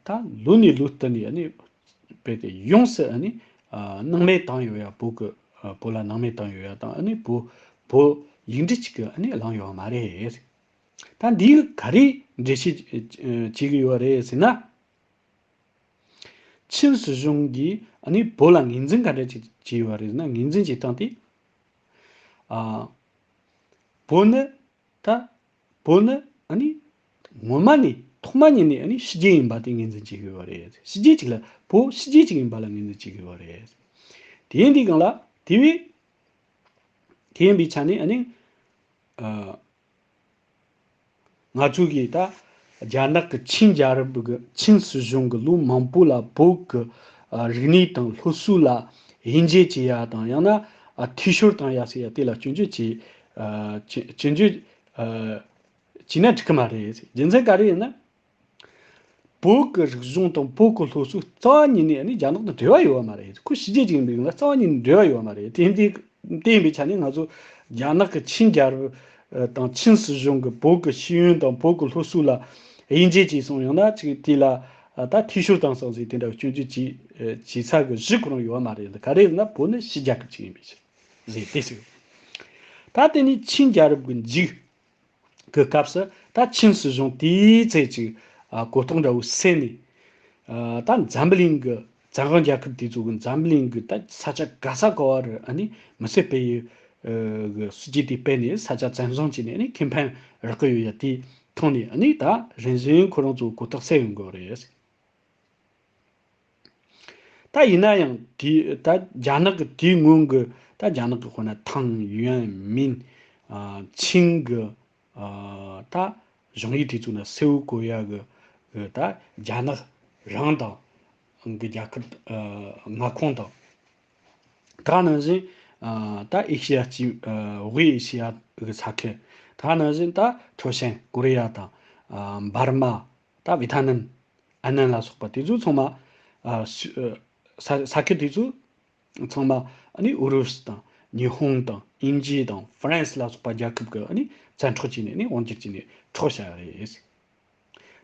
ད་ལོ་ནས་ལོ་བསྟུད་ནས་ཨ་ནི་རྦད་དེ་ཡོངས་སུ་ཨ་ནི་ཨ་སྣང་མེད་བཏང་ཡོད་ཡ། བོད་ཀྱི་ཨ་བོད་ལ་སྣང་མེད་བཏང་ཡོད་ཡ་དང་ཨ་ནི་བོད་བོད་ཡིག་འབྲུ་གཅིག་གི་ཨ་ནི་བླངས་ཡོད་མ་རེད། ད་འདིས་ག་རེ་འགྲེལ་བཤད་བྱེད་ཀྱི་ཡོད་རེད་ཟེར་ན། ཆིན་སྲིད་གཞུང་གིས་ཨ་ནི་བོད་ལ་ངོས་འཛིན་ག་འདྲ་ཅིག་བྱས་ཡོད་རེད་ཟེར་ན། ངོས་འཛིན་བྱེད་སྟངས་དེ། ཨ་བོད་ནི་ད་བོད་ནི་ཨ་ནི་སྔོན་མ་ནས་ཐོག་མ་ཉིད་ནས་ཨ་ནི་ཕྱི་རྒྱལ་ཡིན་པ་དེ་ངོས་འཛིན་བྱེད་ཀྱི་ཡོད་རེད། ཕྱི་རྒྱལ་ཅིག་ལ་བོད་ཕྱི་རྒྱལ་ཅིག་ཡིན་པ་ལ་ངོས་འཛིན་བྱེད་ཀྱི་ཡོད་རེད། དེ་ཡིན་དུས་སྒང་ལ་དེ་བས་དེ་ཡིན་པའི་ཆ་ནས་ཨ་ནི་ཨ། ང་ཚོ་གིས་ད་རྒྱ་ནག་གི་ཆིན་རྒྱལ་རབས་ཀྱི་ཆིན་སྲིད་གཞུང་གི་ལོ་མང་པོ་ལ་བོད་ཀྱི་ཨ་རིག་གནས་དང་སློབ་གསོ་ལ་དབྱེ་འབྱེད་བྱེད་ཡ་དང་ཡང་ན་ཨ་འཐུས་ཤོར་བཏང་ཡ་ཟེར་ཡ་དེ་ལ་སྐྱོན་བརྗོད་བྱེད་ཨ་སྐྱོན་སྐྱོན་བརྗོད་ཨ་བྱས་ན་འགྲིག་གི་མ་རེད། རྒྱུ་མཚན་ག་རེ་ཡིན་ན། བོད་ཀྱི་རིག་གཞུང་དང་བོད་ཀྱི་སློབ་གསོ་རྩ་བ་ཉིད་ནས་ནི་རྒྱ་ནག་དང་འབྲེལ་བ་ཡོད་པ་མ་རེད། ཁོ་ཕྱི་རྒྱལ་ཅིག་ཡིན་པའི་ངང་ལ་རྩ་བ་ཉིད་ནས་འབྲེལ་བ་ཡོད་པ་མ་རེད། དེ་འདི་དེ་ཡིན་པའི་ཆ་ནས་ང་ཚོ་རྒྱ་ནག་གི་ཆིན་རྒྱལ་རབས་དང་ཆིན་སྲིད་གཞུང་གི་བོད་ཀྱི་ཤེས་ཡོན་དང་བོད་ཀྱི་སློབ་གསོ་ལ་དབྱེ་འབྱེད་བྱས་སོང་། ཡང་ན་ཅིག་དེ་ལ་ད་འཐུས་ཤོར་བཏང་སོང་ཟེར་དེ་འདྲ་སྐྱོན་བརྗོད་བྱས་བྱས་ཚར་གི་གཞི་ཁོ་རང་ཡོད་པ་མ་རེད། ག་རེ་ཡིན་ན་བོད་ནི་ཕྱི་རྒྱལ་ཁབ་ཅིག་ཡིན་པའི་ཕྱིར་ཟེར་དེ་ཟེར། ད་དེ་ནི་ཆིན་རྒྱལ་རབས་ཀྱི་མཇུག་གི་སྐབས་སུ་ད་ཆིན་སྲིད་གཞུང་དེའི་ཚེ་གཅིག་ཨ་གོ་རྟོགས་འདྲ་བོ་སད་ནས། ཨ་ད་འཛམ་བུ་གླིང་གི་བཙན་དབང་རྒྱལ་ཁབ་དེ་ཚོ་གི་འཛམ་བུ་གླིང་གི་ད་ས་ཆ་ག་ས་ག་བ་རུ་ཨ་ནི་མི་སེར་སྤེལ་ཡུལ་གི་སྲིད་ཇུས་དེ་སྤེལ་ནས་ས་ཆ་བཙན་བཟུང་བྱས་ནས་ཨ་ནི་ཁེ་ཕན་རག་གི་ཡོད་ཡ་དེ་མཐོང་ནས་ཨ་ནི་ད་རིམ་བཞིན་ཁོ་རང་ཚོ་གོ་རྟོགས་སད་ཡོང་གི་ཡོད་རེད། ད་ཡིན་ན་ཡང་དེ་ད་རྒྱ་ནག་གི་དེའི་སྔོན་གྱི་ད་རྒྱ་ནག་གི་དཔེར་ན་ཐང་ཡུན་མིན་ཨ་ཆིང་གི་ཨ་ད་གཞུང་ཡིག་དེ་ཚོ་ན་སེའུ་ཀོ་ཡ་གི་གི་ད་རྒྱ་ནག་རང་དང་གི་རྒྱལ་ཁབ་ཨ་མངའ་ཁོངས་དང་། ད་ག་ནང་བཞིན་ཨ་ད་ཨེ་ཤི་ཡ་སྤྱི་ཨ་དབུས་ཨེ་ཤི་ཡ་གི་ས་ཁུལ། ད་ག་ནང་བཞིན་ད་ཁྲོ་ཤན་ཀོ་རི་ཡ་དང་ཨ་འབར་མ། ད་ཝེ་ཐ་ནམ། ཨ་ནན་ལ་སོགས་པ་དེ་ཚོ་ཚང་མ་ཨ་སུ་ཨ་ས་ས་ཁུལ་དེ་ཚོ་ཚང་མ་ཨ་ནི་ཨུ་རུ་སུ་དང་ཉི་ཧོང་དང་དབྱིན་ཇི་དང་ཧྥ་རན་སི་ལ་སོགས་པ་རྒྱལ་ཁབ་ཀྱི་ཨ་ནི་བཙན་འཕྲོག་བྱས་ནས་ཨ་ནི་དབང་སྒྱུར་བྱས་ནས་འཕྲོག་བཞག་རེད།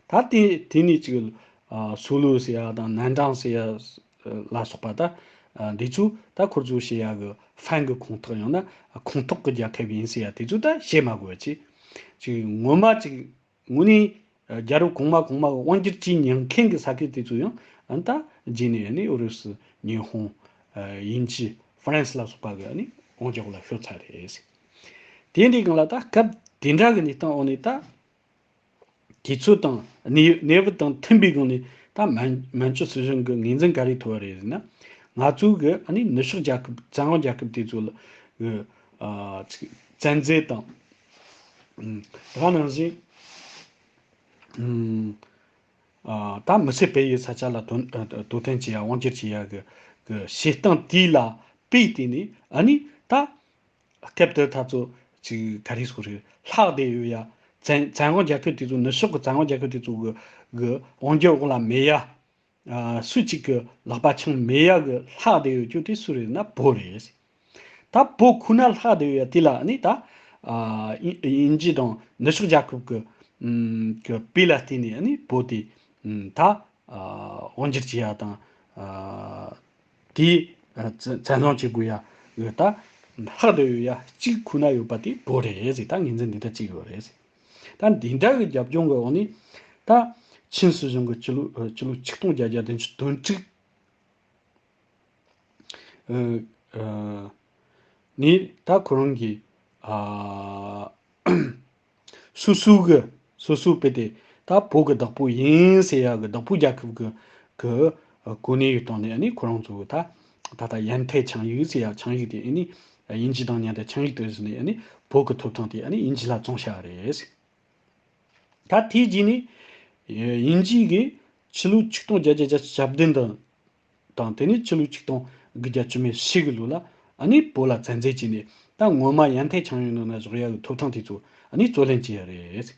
ད་དེ་དེ་ནས་ཅིག་ཨ་སུ་ལུ་ཟེར་ཡ་དང་ནན་ཀྲང་ཟེར་ཡ་ལ་སོགས་པ་ད་ཨ་འདི་ཚོ་ད་ཁོར་ཚོ་བཤད་ཡ་གི་ཧྥན་གི་ཁོངས་གཏོགས་ཡང་ན་ཁོངས་གཏོགས་ཀྱི་རྒྱལ་ཁབ་ཡིན་ཟེར་ཡ་དེ་ཚོ་ད་བཤད་མ་དགོས་པ་ཅིག་ཅིག་ངོ་མ་ཅིག་དངོས་གནས་རྒྱལ་རབས་གོང་མ་གོང་མ་གི་དབང་སྒྱུར་བྱེད་མྱོང་མཁན་གྱི་ས་ཁུལ་དེ་ཚོ་ཡང་ཨ་ནི་ད་རྗེས་ནས་ཨ་ནི་ཨུ་རུ་སུ་ཉི་ཧོང་ཨ་དབྱིན་ཇི་ཧྥ་རན་སི་ལ་སོགས་པ་གི་ཨ་ནི་དབང་སྒྱུར་འོག་ལ་ཤོར་ཚར་རེད། དེ་འདྲའི་སྒང་ལ་ད་སྐབས་དེ་འདྲ་གི་གནས་སྟངས་འོག་ནས་ད་དུས་ཚོད་དང་གནས་གནས་བབ་དང་མཐུན་པའི་སྒང་ནས་ད་མན་མན་ཇུ་སྲིད་གཞུང་གི་ངོས་འཛིན་ག་རེ་ཐོབ་པ་རེད་ཟེར་ན། ང་ཚོའི་གི་ཨ་ནི་ནུབ་ཕྱོགས་རྒྱལ་ཁབ་བཙན་དབང་རྒྱལ་ཁབ་དེ་ཚོ་ལ་གི་ཨ་ཅིག་བཙན་འཛུལ་དང་། ཨུམ། དེ་ག་ནང་བཞིན། ཨུམ། ཨ་ད་མི་སེར་སྤེལ་ཡུལ་ས་ཆ་ལ་དོ་ཨ་དོ་དམ་བྱེད་ཡ་དབང་སྒྱུར་བྱེད་ཡ་གི་གི་བྱེད་སྟངས་དེ་ལ་དཔེ་བལྟས་ནས་ཨ་ནི་ད་སྐབས་དེར་ད་ཚོ་ཅིག་ག་རེ་ཟེར་རེད། ལྷག་བསྡད་ཡོད་ཡ། བཙན་བཙན་དབང་རྒྱལ་ཁབ་དེ་ཚོ་ནུབ་ཕྱོགས་གི་བཙན་དབང་རྒྱལ་ཁབ་དེ་ཚོ་གི་གི་དབང་སྒྱུར་འོག་ལ་མེད་ཡ། ཨ་སུ་གཅིག་གི་ལག་པ་འཆང་མེད་ཡ་གི་ལྷག་བསྡད་ཡོད་རྒྱུ་དེ་སུ་རེད་ན་བོད་རེད། ད་བོད་ཁོ་ན་ལྷག་བསྡད་ཡོད་ཡ་དེ་ལ་ནི་ད་ཨ་དབྱིན་དབྱིན་ཇི་དང་ནུབ་ཕྱོགས་རྒྱལ་ཁབ་ཀྱི་ཨམ་གི་དཔེ་ལ་བལྟས་ནས་ནི་བོད་དེ་ཨམ་ད་ཨ་དབང་སྒྱུར་བྱེད་ཡ་དང་ཨ་དེ་ཨ་བཙན་བཙན་བཟུང་བྱེད་དགོས་ཡ་ཡོད། ད་ལྷག་བསྡད་ཡོད་ཡ་གཅིག་ཁོ་ན་ཡོད་པ་དེ་བོད་རེད་ཟེར། ད་ངོས་འཛིན་འདི་འདྲ་བྱེད་ཀྱི་ཡོད་རེད། ད་འདི་འདྲ་གི་རྒྱབ་ལྗོངས་ཀྱི་འོག་ནས་ད་ཆིན་སྲིད་གཞུང་གི་ཕྱི་ལོ་ཕྱི་ལོ་ཆིག་སྟོང་བརྒྱད་བརྒྱ་བདུན་ཅུ་དོན་དྲུག་ཨ་ཨ་ནས་ད་ཁོ་རང་གི་ཨ་སོ་སོ་གི་སོ་སོ་དཔེ་དེ་ད་བོད་ཀྱི་བདག་པོ་ཡིན་ཟེར་ཡ་གི་བདག་པོ་རྒྱལ་ཁབ་ཀྱི་གི་གོ་གནས་ཡོད་སྟངས་ནས་ཨ་ནི་ཁོ་རང་ཚོ་གི་ད་ད་ལྟ་ཡན་ཐའེ་ཆིངས་ཡིག་ཟེར་ཡ་ཆིངས་ཡིག་དེ་ཨ་ནི་དབྱིན་ཇི་དང་མཉམ་དུ་ཆིངས་ཡིག་དེ་བཟོས་ནས་ཨ་ནི་བོད་ཀྱི་ཐོབ་ཐང་དེ་ཨ་ནི་དབྱིན་ཇི་ལ་བཙོང་བཞག་རེད། ད་དེའི་རྗེས་ནས་དབྱིན་ཇི་གིས་ཕྱི་ལོ་ཆིག་སྟོང་བརྒྱད་བརྒྱ་བརྒྱད་ཅུ་གྱ་བདུན་དང་དང་དེ་ནས་ཕྱི་ལོ་ཆིག་སྟོང་དགུ་བརྒྱ་བཅུ་མེད་བཞི་གི་ལོ་ལ་ཨ་ནི་བོད་ལ་བཙན་འཛུལ་བྱས་ནས་ད་ངོ་མ་ཡན་ཐའེ་ཆིངས་ཡིག་ནང་ན་བཞག་ཡ་གི་ཐོབ་ཐང་དེ་ཚོ་ཨ་ནི་རྩོད་ལེན་བྱས་ཡ་རེད།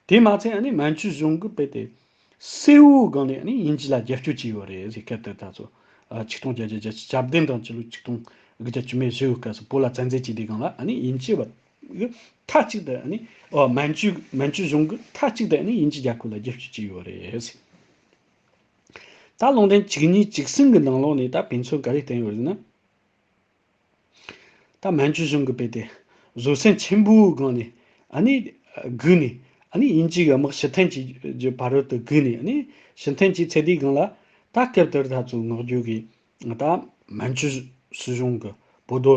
དེ་མ་ཚད་ཨ་ནི་མན་ཇུ་གཞུང་གིས་དཔེ་དེ་གསལ་བོའི་སྒང་ནས་ཨ་ནི་དབྱིན་ཇི་ལ་རྒྱབ་སྐྱོར་བྱས་ཡོད་རེད་ཟེར། སྐབས་དེར་ད་ཚོ་ཨ་ཆིག་སྟོང་བརྒྱད་བརྒྱ་བརྒྱད་ཅུ་གྱ་བདུན་དང་ཕྱི་ལོ་ཆིག་སྟོང་དགུ་བརྒྱ་བཅུ་མེད་བཞི་གི་སྐབས་སུ་བོད་ལ་བཙན་འཛུལ་བྱས་དུས་སྒང་ལ་ཨ་ནི་དབྱིན་ཇི་བ་གིས་མཐའ་གཅིག་ཏུ་ཨ་ནི་ཨོ་མན་ཇུ་མན་ཇུ་གཞུང་གིས་མཐའ་གཅིག་ཏུ་ཨ་ནི་དབྱིན་ཇི་རྒྱལ་ཁབ་ལ་རྒྱབ་སྐྱོར་བྱས་ཡོད་རེད་ཟེར། ད་ལུང་འདྲེན་བཅུ་གཉིས་བཅུ་གསུམ་གི་ནང་ལོགས་ནས་ད་དཔེ་མཚོན་ག་རེ་བསྟན་ཡོད་རེད་ཟེར་ན། ད་མན་ཇུ་གཞུང་གིས་དཔེ་དེ་བཟོད་བསྲན་ཆེན་པོའི་སྒང་ནས་ཨ་ནི་སྒུག་ནས་ཨ་ནི་དབྱིན་ཇི་གི་དམག་ཕྱིར་འཐེན་བྱེད་རྒྱུ་ཕ་རོལ་ཏུ་སྒུག་ནས་ཨ་ནི་ཕྱིར་འཐེན་བྱས་ཚར་དུས་སྒང་ལ་ད་སྐབས་དེར་ད་ཚོ་མངགས་བརྒྱུད་ཀྱི་ད་མན་ཇུ་སྲིད་གཞུང་གི་བོ་དོ་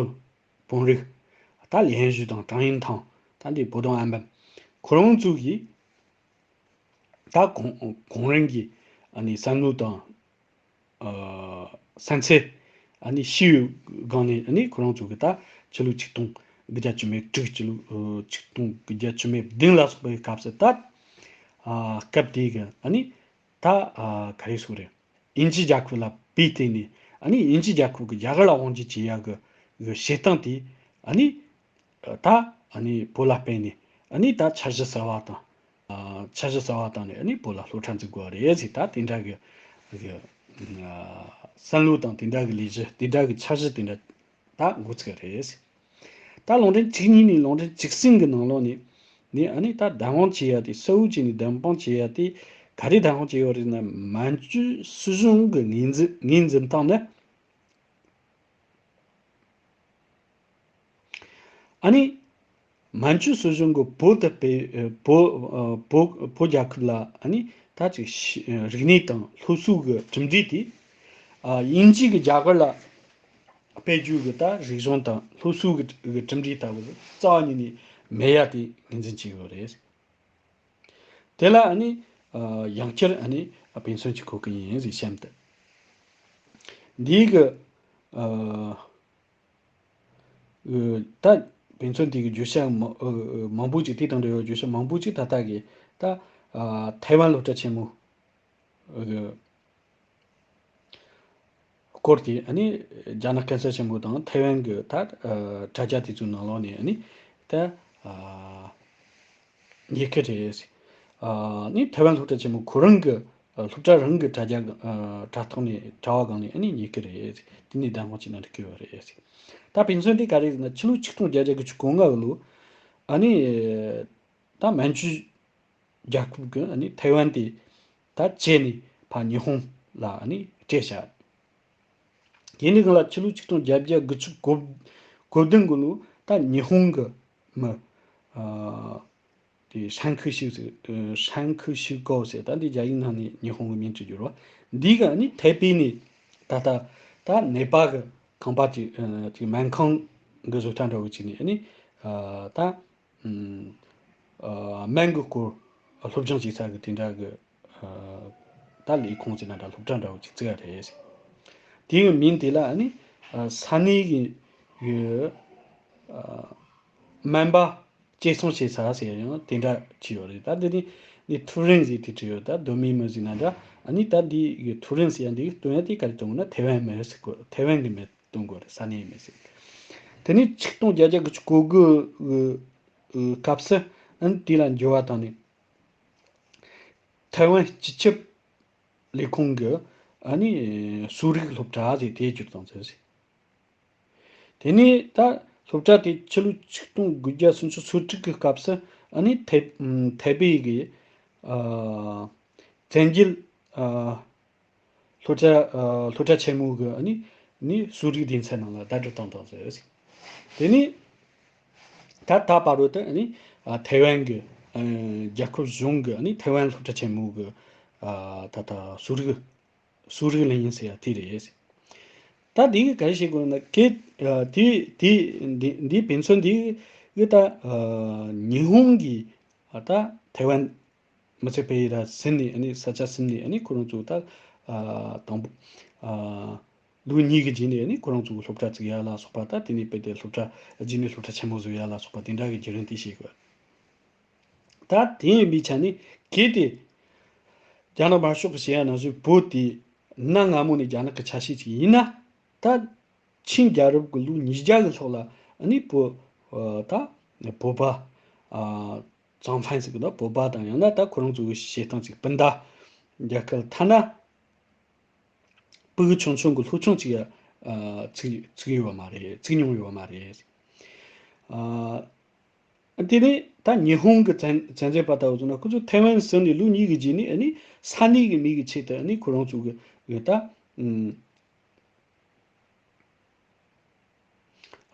དཔོན་རིགས་ད་ལིན་ཞུ་དང་ཀྲང་ཡིན་ཐང་ད་འདི་བོ་དོ་ཨན་པན་ཁོ་རང་ཚོ་གིས་ད་གོང་གོང་རིམ་གྱི་ཨ་ནི་བསམ་བློ་དང་། ཨ་ས་འཚེ་ཨ་ནི་ཤི་ཡོད་སྒང་ནས་ཨ་ནི་ཁོ་རང་ཚོ་གི་ད་ཕྱི་ལོ་ཆིག་སྟོང་དགུ་བརྒྱ་བཅུ་མེད་དྲུག་ཕྱི་ལོ་ཨ་ཆིག་སྟོང་དགུ་བརྒྱ་བཅུ་མེད་བདུན་ལ་སོགས་པའི་སྐབས་སུ་ད་ཨ་སྐབས་དེའི་གི་ཨ་ནི་ད་ཨ་ག་རེ་ཟེར་རེད། དབྱིན་ཇི་རྒྱལ་ཁབ་ལ་དཔེ་བལྟས་ནས་ཨ་ནི་དབྱིན་ཇི་རྒྱལ་ཁབ་ཀྱི་རྒྱ་གར་ལ་དབང་སྒྱུར་བྱེད་ཡག་གི་གི་བྱེད་སྟངས་དེ་ཨ་ནི་ད་ཨ་ནི་བོད་ལ་སྤེལ་ནས་ཨ་ནི་ད་འཆར་གཞི་གསར་བ་དང་ཨ་འཆར་གཞི་གསར་བ་བཏང་ནས་ཨ་ནི་བོད་ལ་སློབ་གྲྭ་འཛུགས་དགོས་པ་རེད་ཟེར། ད་དེ་འདྲ་གི་གི་ཨ་བསམ་བློ་དང་དེ་འདྲ་གི་ལས་གཞི་དེ་འདྲ་གི་འཆར་གཞི་དེ་འདྲ་ད་འགོ་ཚུགས་རེད་ཟེར། ད་ལུང་འདྲེན་བཅུ་གཉིས་ནས་ལུང་འདྲེན་བཅུ་གསུམ་གི་ནང་ལོགས་ནས་ནི་ཨ་ནི་ད་བདག་དབང་བྱེད་ཡ་དེ་གསལ་བོ་བྱས་ནས་བདག་དབང་བྱེད་ཡ་དེ་ག་རེ་བདག་དབང་བྱེད་ཡོད་རེད་ན། མན་ཇུ་སྲིད་གཞུང་གི་ངོས་འཛིན་ངོས་འཛིན་སྟངས་ནི། ཨ་ནི། མན་ཇུ་སྲིད་གཞུང་གིས་བོད་དུ་སྤེལ་བོད་བོད་བོད་རྒྱལ་ཁབ་ལ་ཨ་ནི་ད་ཅིག་རིག་གནས་དང་སློབ་གསོ་གི་གྲུབ་འབྲས་དེ་དབྱིན་ཇི་གི་རྒྱ་གར་ལ་སྤེལ་རྒྱུ་གི་ད་རིག་གཞུང་དང་སློབ་གསོ་གི་གྲུབ་འབྲས་ལྟ་བུ་རྩ་བ་ཉིད་ནས་མེད་ཡ་དེ་ངོས་འཛིན་བྱས་ཡོད་རེད། དེ་ལ་ཨ་ནི་ཡང་བསྐྱར་ཨ་ནི་དཔེ་མཚོན་གཅིག་གོ་གི་ཡིན་ཟེར་གཤམ་དུ། འདིའི་གི་ཨ་ད་དཔེ་མཚོན་དེ་གི་བརྗོད་བྱ་མ- ཨ་མང་པོ་ཅིག་དེ་དང་འབྲེལ་བའི་བརྗོད་བྱ་མང་པོ་ཅིག་ད་ལྟ་གི་ད་ཨ་ཐའེ་ཝན་སློབ་གྲྭ་ཆེན་མོ་གི་སྐོར་དེ་ཨ་ནི་རྒྱ་ནག་གན་ས་ཆེན་མོ་དང་ཐའེ་ཝན་གི་ད་ཨ་དྲ་རྒྱ་དེ་ཚོའི་ནང་ལོགས་ནས་ཨ་ནི་ད་ཨ་རྙེད་ཀྱི་རེད། ཨ་ནི་ཐའེ་ཝན་སློབ་གྲྭ་ཆེན་མོ་ཁོ་རང་གི་ཨ་སློབ་གྲྭ་རང་གི་དྲ་རྒྱ་ཨ་དྲ་ཐོག་ནས་དྲ་བ་སྒང་ནས་ཨ་ནི་རྙེད་ཀྱི་རེད། དེ་ནས་བདེན་དཔང་བྱས་ན་འགྲིག་གི་ཡོད་རེད། ད་དཔེ་མཚོན་དེ་ག་རེ་ཟེར་ན་ཕྱི་ལོ་ཆིག་སྟོང་བརྒྱད་བརྒྱ་དགུ་བཅུ་གོ་ལྔ་ལོ་ཨ་ནི་ད་མན་ཇུ་རྒྱལ་ཁབ་ཀྱིས་ཨ་ནི་ཐའེ་ཝན་དེ་ད་བཅད་ནས་ཕར་ཉི་ཧོང་ལ་ཨ་ནི་སྤྲད་བཞག་ཡིན་ནའི་གང་ལ་ཕྱི་ལོ་ཆིག་སྟོང་བརྒྱད་བརྒྱ་དགུ་བཅུ་གོ་གོ་བདུན་གོ་ལོ་ད་ཉི་ཧོང་གི་མི་ཨ་དེ་ཧྲན་ཁུ་ཤིག་ཟེར་ཧྲན་ཁུ་ཤིག་གོ་ཟེར། ད་འདི་རྒྱ་ཡིག་ནང་ནས་ཉི་ཧོང་གི་མིང་བྲིས་རྒྱུ་རེད་བ། འདི་ག་ནི་ཐའེ་པེ་ནས་ད་ལྟ་ད་ནེ་པ་གི་ཁང་པ་ཅིག་ཨ་ཅིག་སྨན་ཁང་གི་བཟོ་གྲྭ་འདྲ་བོ་ཅིག་ནས་ཨ་ནི་ཨ་ད་ཨ་སྨན་གི་སྐོར་སློབ་སྦྱོང་བྱེད་ས་གི་དེ་འདྲ་གི་ཨ་ད་ལས་ཁུངས་ཅིག་ན་འདྲ་སློབ་གྲྭ་འདྲ་བོ་ཅིག་བཙུགས་ཡ་རེད། དེའི་མིང་དེ་ལ་ཨ་ནི་ཨ་ས་གནས་ཀྱི་ཡོད་ཨ་སྨན་པ་གཅེས་སྲུང་བྱེད་ས་ཟེར་ཡང་དེ་འདྲ་བྲིས་ཡོད་རེད། ད་འདི་ནི་ནི་ཐུ་རིན་ཟེར་དེ་བྲིས་ཡོད། ད་གདོད་མའི་མི་ཟེར་ན་འདྲ། ཨ་ནི་ད་འདི་གི་ཐུ་རིན་ཟེར་ཡང་འདི་གི་སྟོན་ཡ་དེ་ག་རེ་སྟོན་དགོས་ན་ཐའེ་ཝན་མི་ཟེར་དགོས། ཐའེ་ཝན་གི་མི་སྟོན་དགོས་རེད། ས་གནས་མི་ཟེར། དེ་ནི་ཆིག་སྟོང་བརྒྱད་བརྒྱ་དགུ་བཅུ་གོ་དགུ་གི་སྐབས་སུ་ཨ་ནི་དེ་ལ་འགྱུར་བ་བཏང་ནས་ཐའེ་ཝན་སྤྱི་ཁྱབ་ལས་ཁུངས་ཀྱི་ཨ་ནི་གསོ་རིག་སློབ་གྲྭ་ཟེར་དེ་བསྒྱུར་བཏང་ཟེར། དེ་ནས་ད་སློབ་གྲྭ་དེ་ཕྱི་ལོ་ཆིག་སྟོང་དགུ་བརྒྱ་སུམ་ཅུ་སོ་དྲུག་གི་སྐབས་སུ་ཨ་ནི་ཐའེ་ཐའེ་པེ་གི་ཨ་བཙན་རྒྱལ་ཨ་སློབ་གྲྭ་ཨ་སློབ་གྲྭ་ཆེན་མོ་གི་ཨ་ནི་ནི་གསོ་རིག་སྡེ་ཚན་ནང་ལ་ཟླ་སྒྲིལ་བཏང་བཏང་ཟེར། དེ་ནས་ད་ད་བར་དུ་ཨ་ནི་ཨ་ཐའེ་ཝན་གི་ཨ་རྒྱལ་ཁབ་གཞུང་གི་ཨ་ནི་ཐའེ་ཝན་སློབ་གྲྭ་ཆེན་མོ་གི་ཨ་ད་ད་གསོ་རིག་གསོ་རིག་གླིང་ཟེར་ཡ་དེ་རེད། ད་འདི་གི་ག་རེ་བྱེད་དགོས་ན་གལ་ཨ་དེ་དེ་འདི་འདི་དཔེ་མཚོན་འདི་གི་ད་ཨ་ཉི་ཧོང་གི་ཨ་ད་ཐའེ་ཝན་མི་ཚེ་ཕེ་ཡི་ར་ཟིན་ནས་ཨ་ནི་ས་ཆ་ཟིན་ནས་ཨ་ནི་ཁོ་རང་ཚོ་ད་ཨ་དང་པོ་ཨ་ལོ་གཉིས་ཀྱི་རྗེས་ནས་ཨ་ནི་ཁོ་རང་ཚོ་སློབ་གྲྭ་བཙུགས་ཡ་ལ་སོགས་པ། ད་དེ་ནས་དཔེ་དེ་སློབ་གྲྭ་རྗེས་ནས་སློབ་གྲྭ་ཆེན་མོ་བཟོ་ཡ་ལ་སོགས་པ་དེ་འདྲ་གི་བརྒྱུད་རིམ་དེ་བྱེད་དགོས། ད་དེ་ཡིན་པའི་ཆ་ནས་གལ་ཏེ་རྒྱ་ནག་དམར་ཤོག་གི་བཤད་ཡ་ནང་བཞིན་བོད་དེ་གནའ་སྔ་མོ་ནས་རྒྱ་ནག་གི་ཆ་ཤས་ཅིག་ཡིན་ན། ད་ཆིན་རྒྱལ་རབས་ཀྱི་ལོ་ཉིས་བརྒྱ་གི་ལྷག་ལ་ཨ་ནི་བོད་ཨ་ད་བོད་པ་ཨ་ཙང་ཕན་ཟེར་གི་ད་བོད་པ་དང་ཡང་ན་ད་ཁོ་རང་ཚོའི་བྱེད་སྟངས་ཅིག་སྤུན་ཟླ་རྒྱལ་ཁབ་ཐ་ན་ཕྲུ་གུ་ཆུང་ཆུང་གི་སློབ་ཆུང་ཅིག་ཨ་བཙུགས་བཙུགས་ཡོད་པ་མ་རེད། བཙུགས་མྱོང་ཡོད་པ་མ་རེད། ཨ་དེ་ནས་ད་ཉི་ཧོང་གི་བཙན་བཙན་འཛུལ་པ་ལྟ་བུ་བཟུང་ན་ཁོ་ཚོ་ཐའེ་ཝན་ཟིན་ནས་ལོ་གཉིས་ཀྱི་རྗེས་ནས་ཨ་ནི་ས་གནས་ཀྱི་མི་གི་ཆེད་དུ་ཨ་ནི་ཁོ་རང་ཚོ་གི་གི་ད་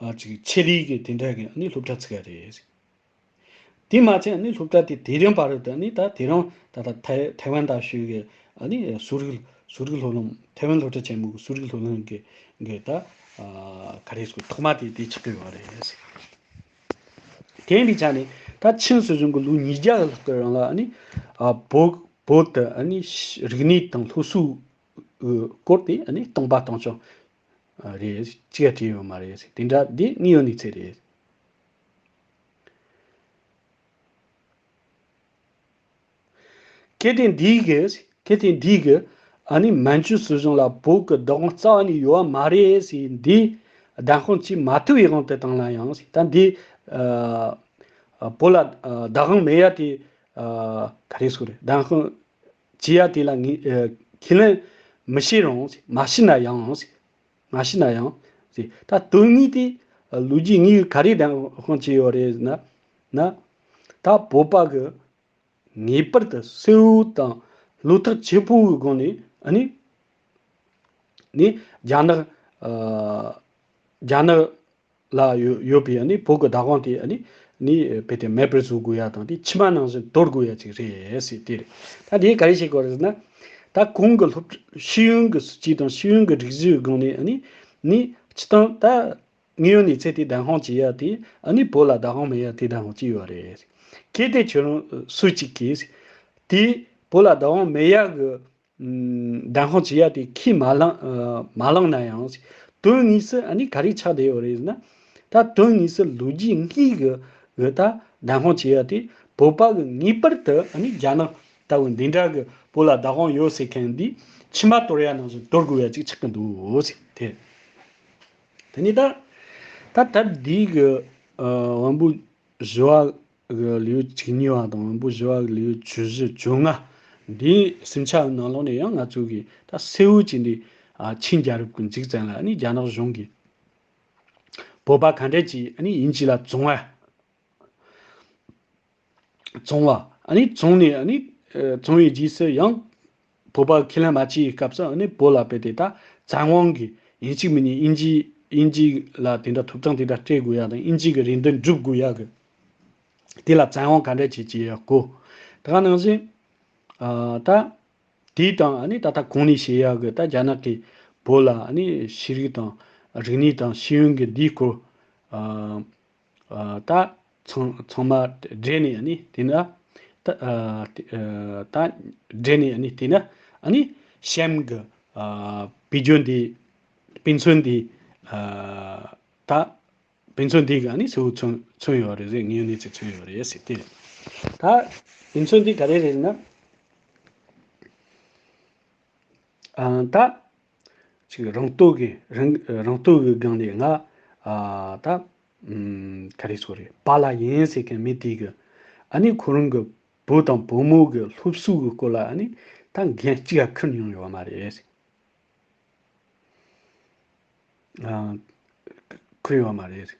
ཨ་ཅིག་ཆེད་ལས་ཀྱི་དེ་འདྲ་གི་ཨ་ནི་སློབ་གྲྭ་བཙུགས་ཡ་རེད། དེ་མ་ཚད་ཨ་ནི་སློབ་གྲྭ་དེ་དེ་རིང་བར་དུ་ཨ་ནི་ད་དེ་རིང་ད་ལྟ་ཐའེ་ཐའེ་ཝན་ད་ཞུ་གི་ཨ་ནི་གསོ་རིག་གསོ་རིག་སློབ་གླིང་། ཐའེ་ཝན་སློབ་གྲྭ་ཆེན་མོ་གི་གསོ་རིག་སློབ་གླིང་གི་གི་ད་ཨ་ག་རེ་ཟེར་ཐོག་མ་དེ་དེ་ཆགས་ཀྱི་ཡོད་རེད། དེ་ཡིན་པའི་ཆ་ནས་ད་ཆིན་སྲིད་གཞུང་གི་ལོ་ཉིས་བརྒྱ་ལྷག་གི་རིང་ལ་ཨ་ནི་ཨ་བོད་བོད་དུ་ཨ་ནི་རིག་གནས་དང་སློབ་གསོའི་སྐོར་དེ་ཨ་ནི་སྟོང་པ་སྟོང་ཆུང་རེད། གཅིག་ཡང་བྲིས་ཡོད་མ་རེད། དེ་འདྲ་འདི་དངོས་ཡོད་གནས་ཚུལ་རེད། གལ་ཏེ་འདིའི་གི་གལ་ཏེ་འདིའི་གི་ཨ་ནི་མན་ཇུ་སྲིད་གཞུང་ལ་བོད་ཀྱི་བདག་དབང་རྩ་བ་ནས་ཡོད་པ་མ་རེད་ཟེར་འདི་བདེན་དཔང་བྱེད་མ་ཐུབ་པའི་དབང་དུ་བཏང་ན་ཡང་ཟེར། ད་འདི་ཨ་བོད་ལ་ཨ་བདག་དབང་མེད་ཡ་དེ་ཨ་ག་རེ་ཟེར་རེད། བདེན་དཔང་བྱེད་ཡ་དེ་ལ་ངས་ཨ་ཁས་ལེན་མི་བྱེད་རུང་ཟེར། མ་བྱས་ན་ཡང་ཟེར། མ་བྱས་ན་ཡང་ཟེར། ད་དོན་དངོས་དེ་ལོ་རྒྱུས་དངོས་ག་རེ་བདེན་དཔང་བྱས་ཡོད་རེད་ན་ན་ད་བོད་པ་གི་ངེས་པར་དུ་གསལ་བོ་དང་བློ་ཐག་ཆོད་པོ་གི་སྒོ་ནས་ཨ་ནི་ནི་རྒྱ་ནག་ཨ་རྒྱ་ནག་ལ་ཡོད་ཡོད་པའི་ཨ་ནི་བོད་ཀྱི་བདག་དབང་དེ་ཨ་ནི་ནི་རྦད་དེ་མེད་པར་བཟོ་དགོས་ཡ་དང་དེ་ཕྱི་མ་ནང་བཞིན་དོར་དགོས་ཡ་ཅིག་རེད་ཟེར་དེ་རེད། ད་དེ་ག་རེ་བྱེད་དགོས་རེད་ཟེར་ན། ད་གོང་གི་སློབ་ཤེས་ཡོན་གྱི་སྲིད་ཇུས་དང་ཤེས་ཡོན་གྱི་སྒྲིག་གཞིའི་སྒང་ནས་ཨ་ནི་ནི་སྤྱི་བཏང་ད་དངོས་ཡོད་གནས་ཚུལ་དེ་བདེན་དཔང་བྱེད་ཡ་དེ་ཨ་ནི་བོད་ལ་བདག་དབང་མེད་ཡ་དེ་བདེན་དཔང་བྱས་ཡོད་རེད། གལ་ཏེ་ཁྱོད་རང་སུ་གཅིག་གིས་དེ་བོད་ལ་བདག་དབང་མེད་ཡ་གི་ ཨམ། བདམས་དཔང་བྱེད་ཡ་དེ་ཁས་མ་བླངས་ཨ། མ་བླངས་ན་ཡང་། དོན་དངོས་སུ་ཨ་ནི་ག་རེ་ཆགས་བསྡད་ཡོད་རེད་ཟེར་ན། ད་དོན་དངོས་སུ་ལོ་རྒྱུས་དངོས་གི་གི་ད་བདམས་དཔང་བྱེད་ཡ་དེ་བོད་པ་གི་ངེས་པར་དུ་ཨ་ནི་རྒྱ་ནག་ལྟ་བུ་འདི་འདྲ་གི་བོད་ལ་བདག་དབང་ཡོད་ཟེར་མཁན་འདི་མཆིལ་མ་དོར་ཡ་ནང་བཞིན་དོར་དགོས་ཡ་ཅིག་ཆགས་ཀྱི་འདུག་ཟེར་དེ། དེ་ནས་ད་ད་ད་འདི་གི་ཨ། དབོན་པོ་བཞི་བ་གི་ལེའུ་བཅུ་གཉིས་པ་དང་དབོན་པོ་བཞི་བ་གི་ལེའུ་བཅུ་བཞི་བཅོ་ལྔ་འདིའི་སེམས་ཆབ་ནང་ལོགས་ནས་ཡང་ང་ཚོ་གི་ད་གསལ་བོ་བྱས་ནས་ཨ། ཆིན་རྒྱལ་རབས་ཀྱི་མཇུག་ཙམ་ལ་ཨ་ནི་རྒྱ་ནག་གཞུང་གིས་བོད་པ་ག་འདྲ་ཅིག་ཨ་ནི་དབྱིན་ཇི་ལ་བཙོང་བ། བཙོང་བ། ཨ་ནི་བཙོང་ནས་ཨ་ནི་ཨ། བཙོང་བའི་རྗེས་སུ་ཡང་བོད་པ་ཁས་ལེན་མ་བྱས་པའི་སྐབས་སུ་ཨ་ནི་བོད་ལ་རྦད་དེ་ད་བཙན་དབང་གིས་ཡིན་གཅིག་མིན་གཉིས་དབྱིན་ཇི་དབྱིན་ཇི་ལ་དེ་འདྲ་ཐོབ་ཐང་དེ་འདྲ་སྤྲད་དགོས་ཡ་དང་དབྱིན་ཇི་གི་རེ་འདུན་སྒྲུབ་དགོས་ཡ་གི་དེ་ལ་བཙན་དབང་ག་འདྲ་བྱེད་ཀྱི་ཡོད་གོ། དེ་ག་ནང་བཞིན་ཨ། ད་དེའི་དང་ཨ་ནི་ད་ལྟ་གོང་ནས་བཤད་ཡ་གི་ད་རྒྱ་ནག་གིས་བོད་ལ་ཨ་ནི་ཤེས་རིག་དང་རིག་གནས་དང་ཤེས་ཡོན་གི་འདིའི་སྐོར་ཨ། ཨ། ད་ཚང་ཚང་མ་སྦྲེལ་ནས་ཨ་ནི་དེ་ན་ད་ཨ། དེ་ཨ། ད་སྦྲེལ་ནས་ཨ་ནི་དེ་ན་ཨ་ནི་གཤམ་གི་ཨ། དཔེ་བརྗོད་འདི་དཔེ་མཚོན་འདི་ཨ། ད་དཔེ་མཚོན་འདི་གི་ཨ་ནི་གཙོ་བོ་མཚོན་མཚོན་ཡོད་རེད་ཟེར། དངོས་གནས་ཚེ་མཚོན་ཡོད་རེད་ཟེར་ཏེ། ད་དཔེ་མཚོན་འདི་ག་རེ་རེད་ན། ཨ། ད་ཅིག་རང་སྟོབས་ཀྱི་རང་རང་སྟོབས་ཀྱི་སྒང་ནས་ང་ཨ། ད་ཨམ། ག་རེ་ཟེར་རེད། པཱ་ལགས་ཡིན་ཟེར་མཁན་མི་དེ་གི་ཨ་ནི་ཁོ་རང་གི་བུ་དང་བུ་མོ་གི་སློབ་གསོ་གི་སྐོར་ལ་ཨ་ནི་ད་འགན་གཅིག་ཡང་འཁུར་མྱོང་ཡོད་མ་རེད། ཨ། འཁུར་ཡོད་མ་རེད།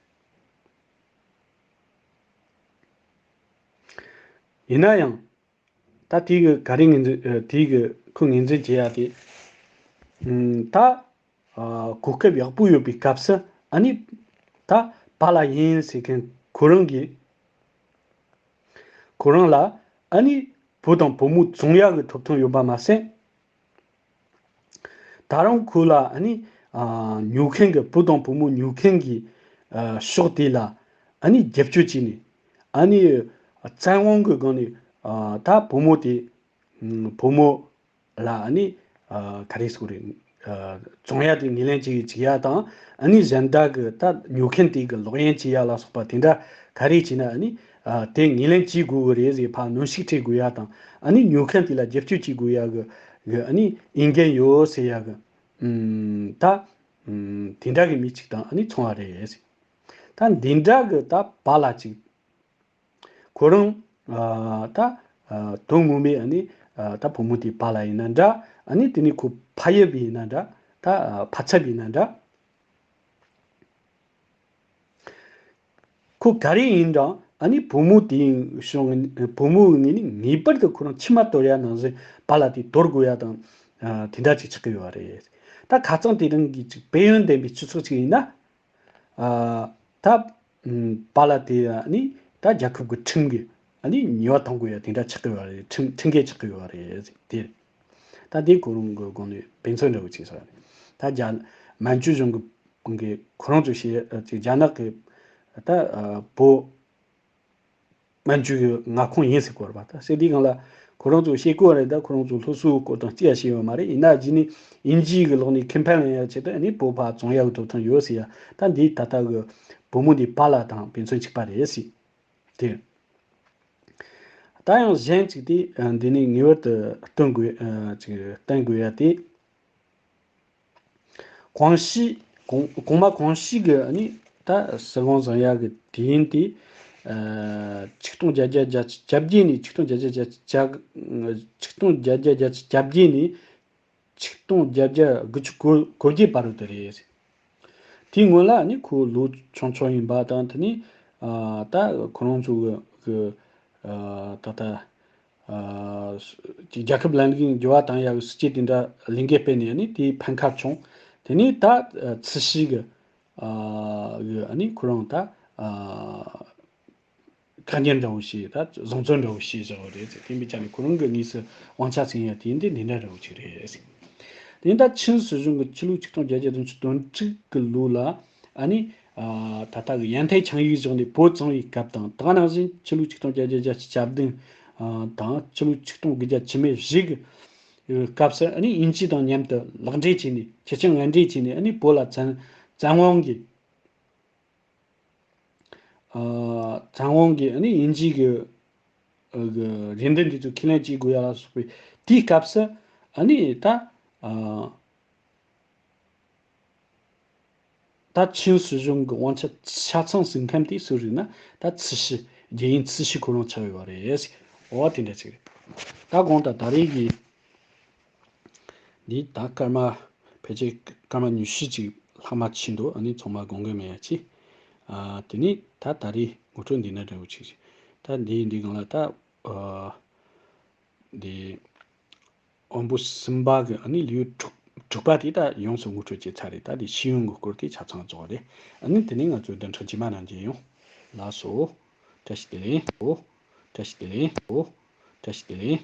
ཡིན་ན་ཡང་། ད་དེ་གི་ག་རེ་ངོས་འཛིན་ཨ། དེ་གི་ཁོ་ངོས་འཛིན་བྱེད་ཡ་དེ། ཨམ། ད་ཨ། གོ་སྐབས་ཡག་པོ་ཡོད་པའི་སྐབས་སུ་ཨ་ནི་ད་པཱ་ལགས་ཡིན་ཟེར་མཁན་ཁོ་རང་གིས་ཁོ་རང་ལ་ཨ་ནི་བུ་དང་བུ་མོ་བཙོང་ཡག་གི་ཐོབ་ཐང་ཡོད་པ་མ་ཟད། ད་རུང་ཁོ་ལ་ཨ་ནི་ཨ། ཉོ་མཁན་གྱི་བུ་དང་བུ་མོ་ཉོ་མཁན་གྱི་ཨ། ཕྱོགས་དེ་ལ་ཨ་ནི་རྒྱབ་སྐྱོར་བྱས་ནས་ཨ་ནི་བཙན་དབང་གི་སྒང་ནས་ཨ། ད་བུ་མོ་དེ་ཨམ། བུ་མོ་ལ་ཨ་ནི་ཨ། ག་རེ་ཟེར་རེད། ཨ། བཙོང་ཡ་དེ་ངོས་ལེན་བྱེད་བྱེད་ཡ་དང་ཨ་ནི་གཞན་དག་གི་ད་ཉོ་མཁན་དེ་གི་ལོག་གཡེམ་བྱེད་ཡ་ལ་སོགས་པ་དེ་འདྲ་ག་རེ་བྱས་ན་ཨ་ནི་ཨ། དེ་ངོས་ལེན་བྱེད་དགོས་གི་རེད་ཟེར་ཕར་གནོན་ཤུགས་སྤྲད་དགོས་ཡ་དང་ཨ་ནི་ཉོ་མཁན་དེ་ལ་རྒྱབ་སྐྱོར་བྱེད་དགོས་ཡ་གི་གི་ཨ་ནི་འོས་འགན་ཡོད་ཟེར་ཡ་གི་ཨམ། ད་ཨམ། དེ་འདྲ་གི་མི་གཅིག་དང་ཨ་ནི་མཚུངས་པ་རེད་ཟེར། ད་འདི་འདྲ་གི་ད་པཱ་ལགས་གཅིག་ཁོ་རང་ཨ། ད་ཨ། དོན་ངོ་མའི་ཨ་ནི་ཨ། ད་བུ་མོ་དེའི་པཱ་ལགས་ཡིན་ན་འདྲ། ཨ་ནི་དེ་ནི་ཁོ་ཕ་ཡབ་ཡིན་ན་འདྲ། ད་ཨ། ཕ་ཚབ་ཡིན་ན་འདྲ། ཁོ་ག་རེ་ཡིན་ཀྱང་ཨ་ནི་བུ་མོ་དེའི་ཕྱོགས་ནས་བུ་མོའི་ངོས་ནས་ངེས་པར་དུ་ཁོ་རང་མཆིལ་མ་དོར་ཡ་ནང་བཞིན་པཱ་ལགས་དེ་དོར་དགོས་ཡ་དང་ཨ། དེ་འདྲ་ཅིག་ཆགས་ཀྱི་ཡོད་རེད། ད་ཁ་རྩང་དེ་རིང་གི་ཅིག་དཔལ་ཡོན་ལྡན་པའི་སྤྱི་ཚོགས་ཅིག་ཡིན་ན། ཨ། ད་ཨམ། པཱ་ལགས་དེ་ཨ་ནི་ད་རྒྱལ་ཁབ་ཀྱི་ཁྲིམས་ཀྱི་ཨ་ནི་ཉེས་པ་གཏོང་དགོས་ཡ་དེ་འདྲ་ཆགས་ཀྱི་ཡོད་རེད། ཁྲིམས་ཁྲིམས་འགལ་ཆགས་ཀྱི་ཡོད་རེད་ཟེར་དེ། ད་དེ་ཁོ་རང་གི་སྒང་ནས་དཔེ་མཚོན་འདྲ་བོ་ཅིག་བཞག་རེད། ད་རྒྱ་མན་ཇུ་གཞུང་གི་གི་ཁོ་རང་ཚོ་བཤད་ཨ། ཅིག་རྒྱ་ནག་གི་ད་ཨ། བོད་མན་ཇུ་གི་མངའ་ཁོངས་ཡིན་ཟེར་གོ་རེད་པ། ད་ཟེར་དུས་སྒང་ལ་ཁོ་རང་ཚོ་བཤད་གོ་རེད། ད་ཁོ་རང་ཚོ་སློབ་གསོའི་སྐོར་དང་ཅི་ཡང་བཤད་ཡོད་མ་རེད། ཡིན་ན་རྗེས་ནས་དབྱིན་ཇིའི་གི་ལོག་ནས་ཁེ་ཕན་ལེན་ཡ་ཆེད་དུ་ཨ་ནི་བོད་ཕར་བཙོང་ཡ་གི་ཐོབ་ཐང་ཡོད་ཟེར་ཡ། ད་འདི་ད་ལྟ་གི་བུ་མོ་འདི་པཱ་ལགས་དང་དཔེ་མཚོན་གཅིག་པ་རེད་ཟེར། དེ། ད་ཡང་གཞན་གཅིག་དེ་ཨ། འདི་ནས་ངེས་པར་དུ་སྟོན་དགོས་ཨ། ཅིག་བསྟན་དགོས་ཡ་དེ། ཀོང་ཞི། གོང་གོང་མ་ཀོང་ཞི་གི་ཨ་ནི་ད་སྲིད་དབང་བཟུང་ཡག་གི་དུས་ཡུན་དེ་ཨ། ཆིག་སྟོང་བརྒྱད་བརྒྱ་གྱ་གྱ་བརྒྱད་ནས་ཆིག་སྟོང་བརྒྱད་བརྒྱ་གྱ་གྱ་ཆིག་སྟོང་བརྒྱད་བརྒྱ་གྱ་གྱ་བརྒྱད་ནས་ཆིག་སྟོང་བརྒྱད་བརྒྱ་དགུ་བཅུ་གོ་གོ་བརྒྱད་བར་དུ་རེད། དེའི་སྔོན་ལ་ཨ་ནི་ཁོ་ལོ་ཆུང་ཆུང་ཡིན་པ་དང་དེ་ནས་ཨ། ད་ཁོ་རང་ཚོ་གི་གི་ཨ། ད་ལྟ། ཨ། རྒྱལ་ཁབ་ལམ་ལུགས་འགྱུར་བ་བཏང་ཡག་གི་སྲིད་ཇུས་དེ་འདྲ་ལས་འགུལ་སྤེལ་ནས་ཨ་ནི་དེའི་ཕན་ཁ་བྱུང་། དེ་ནས་ད་ཨ། ཚུལ་ཤིག་གི་ཨ། གི་ཨ་ནི་ཁོ་རང་ད་ཨ། བཀའ་འགྱུར་འདྲ་བོ་ཞིག་ད་བཟང་བཙོན་འདྲ་བོ་ཞིག་བཞག་པ་རེད་ཟེར། དེ་འདྲ་བྱས་ནས་ཁོ་རང་གི་དངོས་སུ་དབང་ཆ་ཟིན་ཡ་དེ་འདི་འདི་འདྲ་འདྲ་བོ་ཅིག་རེད་ཟེར། དེ་ནས་ད་ཆིན་སྲིད་གཞུང་གི་ཕྱི་ལོ་ཆིག་སྟོང་བརྒྱད་བརྒྱ་དོན་དྲུག་གི་ལོ་ལ་ཨ་ནི་ཨ། ད་ལྟ་གི་ཡན་ཐའི་ཆིངས་ཡིག་བཞག་ནས་བོད་བཙོང་བའི་སྐབས་དང་དེ་ནང་བཞིན་ཕྱི་ལོ་ཆིག་སྟོང་བརྒྱད་བརྒྱ་བརྒྱད་ཅུ་གྱ་བདུན་དང་ཕྱི་ལོ་ཆིག་སྟོང་དགུ་བརྒྱ་བཅུ་མེད་བཞི་གི་ སྐབས་སུ་ཨ་ནི་དབྱིན་ཇི་དང་མཉམ་དུ་ལག་འབྲེལ་བྱས་ནས་ཁྱི་སྤྱང་ངན་འབྲེལ་བྱས་ནས་ཨ་ནི་བོད་ལ་བཙན་བཙན་དབང་གིས་ཨ་བཙན་དབང་གིས་ཨ་ནི་དབྱིན་ཇི་གི་ཨ་གི་རེ་འདུན་འདི་ཚོ་ཁས་ལེན་བྱེད་དགོས་ཡ་ལ་སོགས་པའི་དེའི་སྐབས་སུ་ཨ་ནི་ད་ཨ། ད་ཆིན་སྲིད་གཞུང་གི་དབང་ཆ་ཆ་ཚང་ཟིན་མཁན་དེ་སུ་རེད་ན། ད་ཚུལ་ཤི་རྒྱལ་ཡུམ་ཚུལ་ཤི་ཁོ་རང་ཆགས་ཡོད་པ་རེད། འོ་དེ་འདྲ་ཅིག་རེད། ད་དགོངས་དག་ད་རེས་ཀྱི་འདི་ད་སྐར་མ་ཕལ་ཆེར་སྐར་མ་ཉི་ཤུ་ཅིག་ལྷག་མ་ཕྱིན་འདུག་ཨ་ནི་ཚང་མ་དགོངས་འགལ་མེད་ཡ་ཅིག་ཨ་དེ་ནི་ད་ད་རེས་ངོ་སྤྲོད་འདི་ན་འདྲ་བོ་ཅིག་ད་འདི་འདི་སྒང་ལ་ད་ཨ་འདི། དབང་པོ་གསུམ་པ་གི་ཨ་ནི་ལེའུ་དྲུག་དྲུག་པ་དེ་ད་ཡོངས་སུ་ངོ་སྤྲོད་བྱས་ཚར་རེད། ད་དེ་ཤེས་ཡོན་གྱི་སྐོར་དེ་ཆ་ཚང་རྫོགས་རེད། ཨ་ནི་དེ་ནས་ང་ཚོའི་བདུན་ཕྲག་རྗེས་མ་ནང་མཇལ་ཡོང་། ལགས་སོ། བཀྲ་ཤིས་བདེ་ལེགས། ཨོ། བཀྲ་ཤིས་བདེ་ལེགས། ཨོ། བཀྲ་ཤིས་བདེ་ལེགས།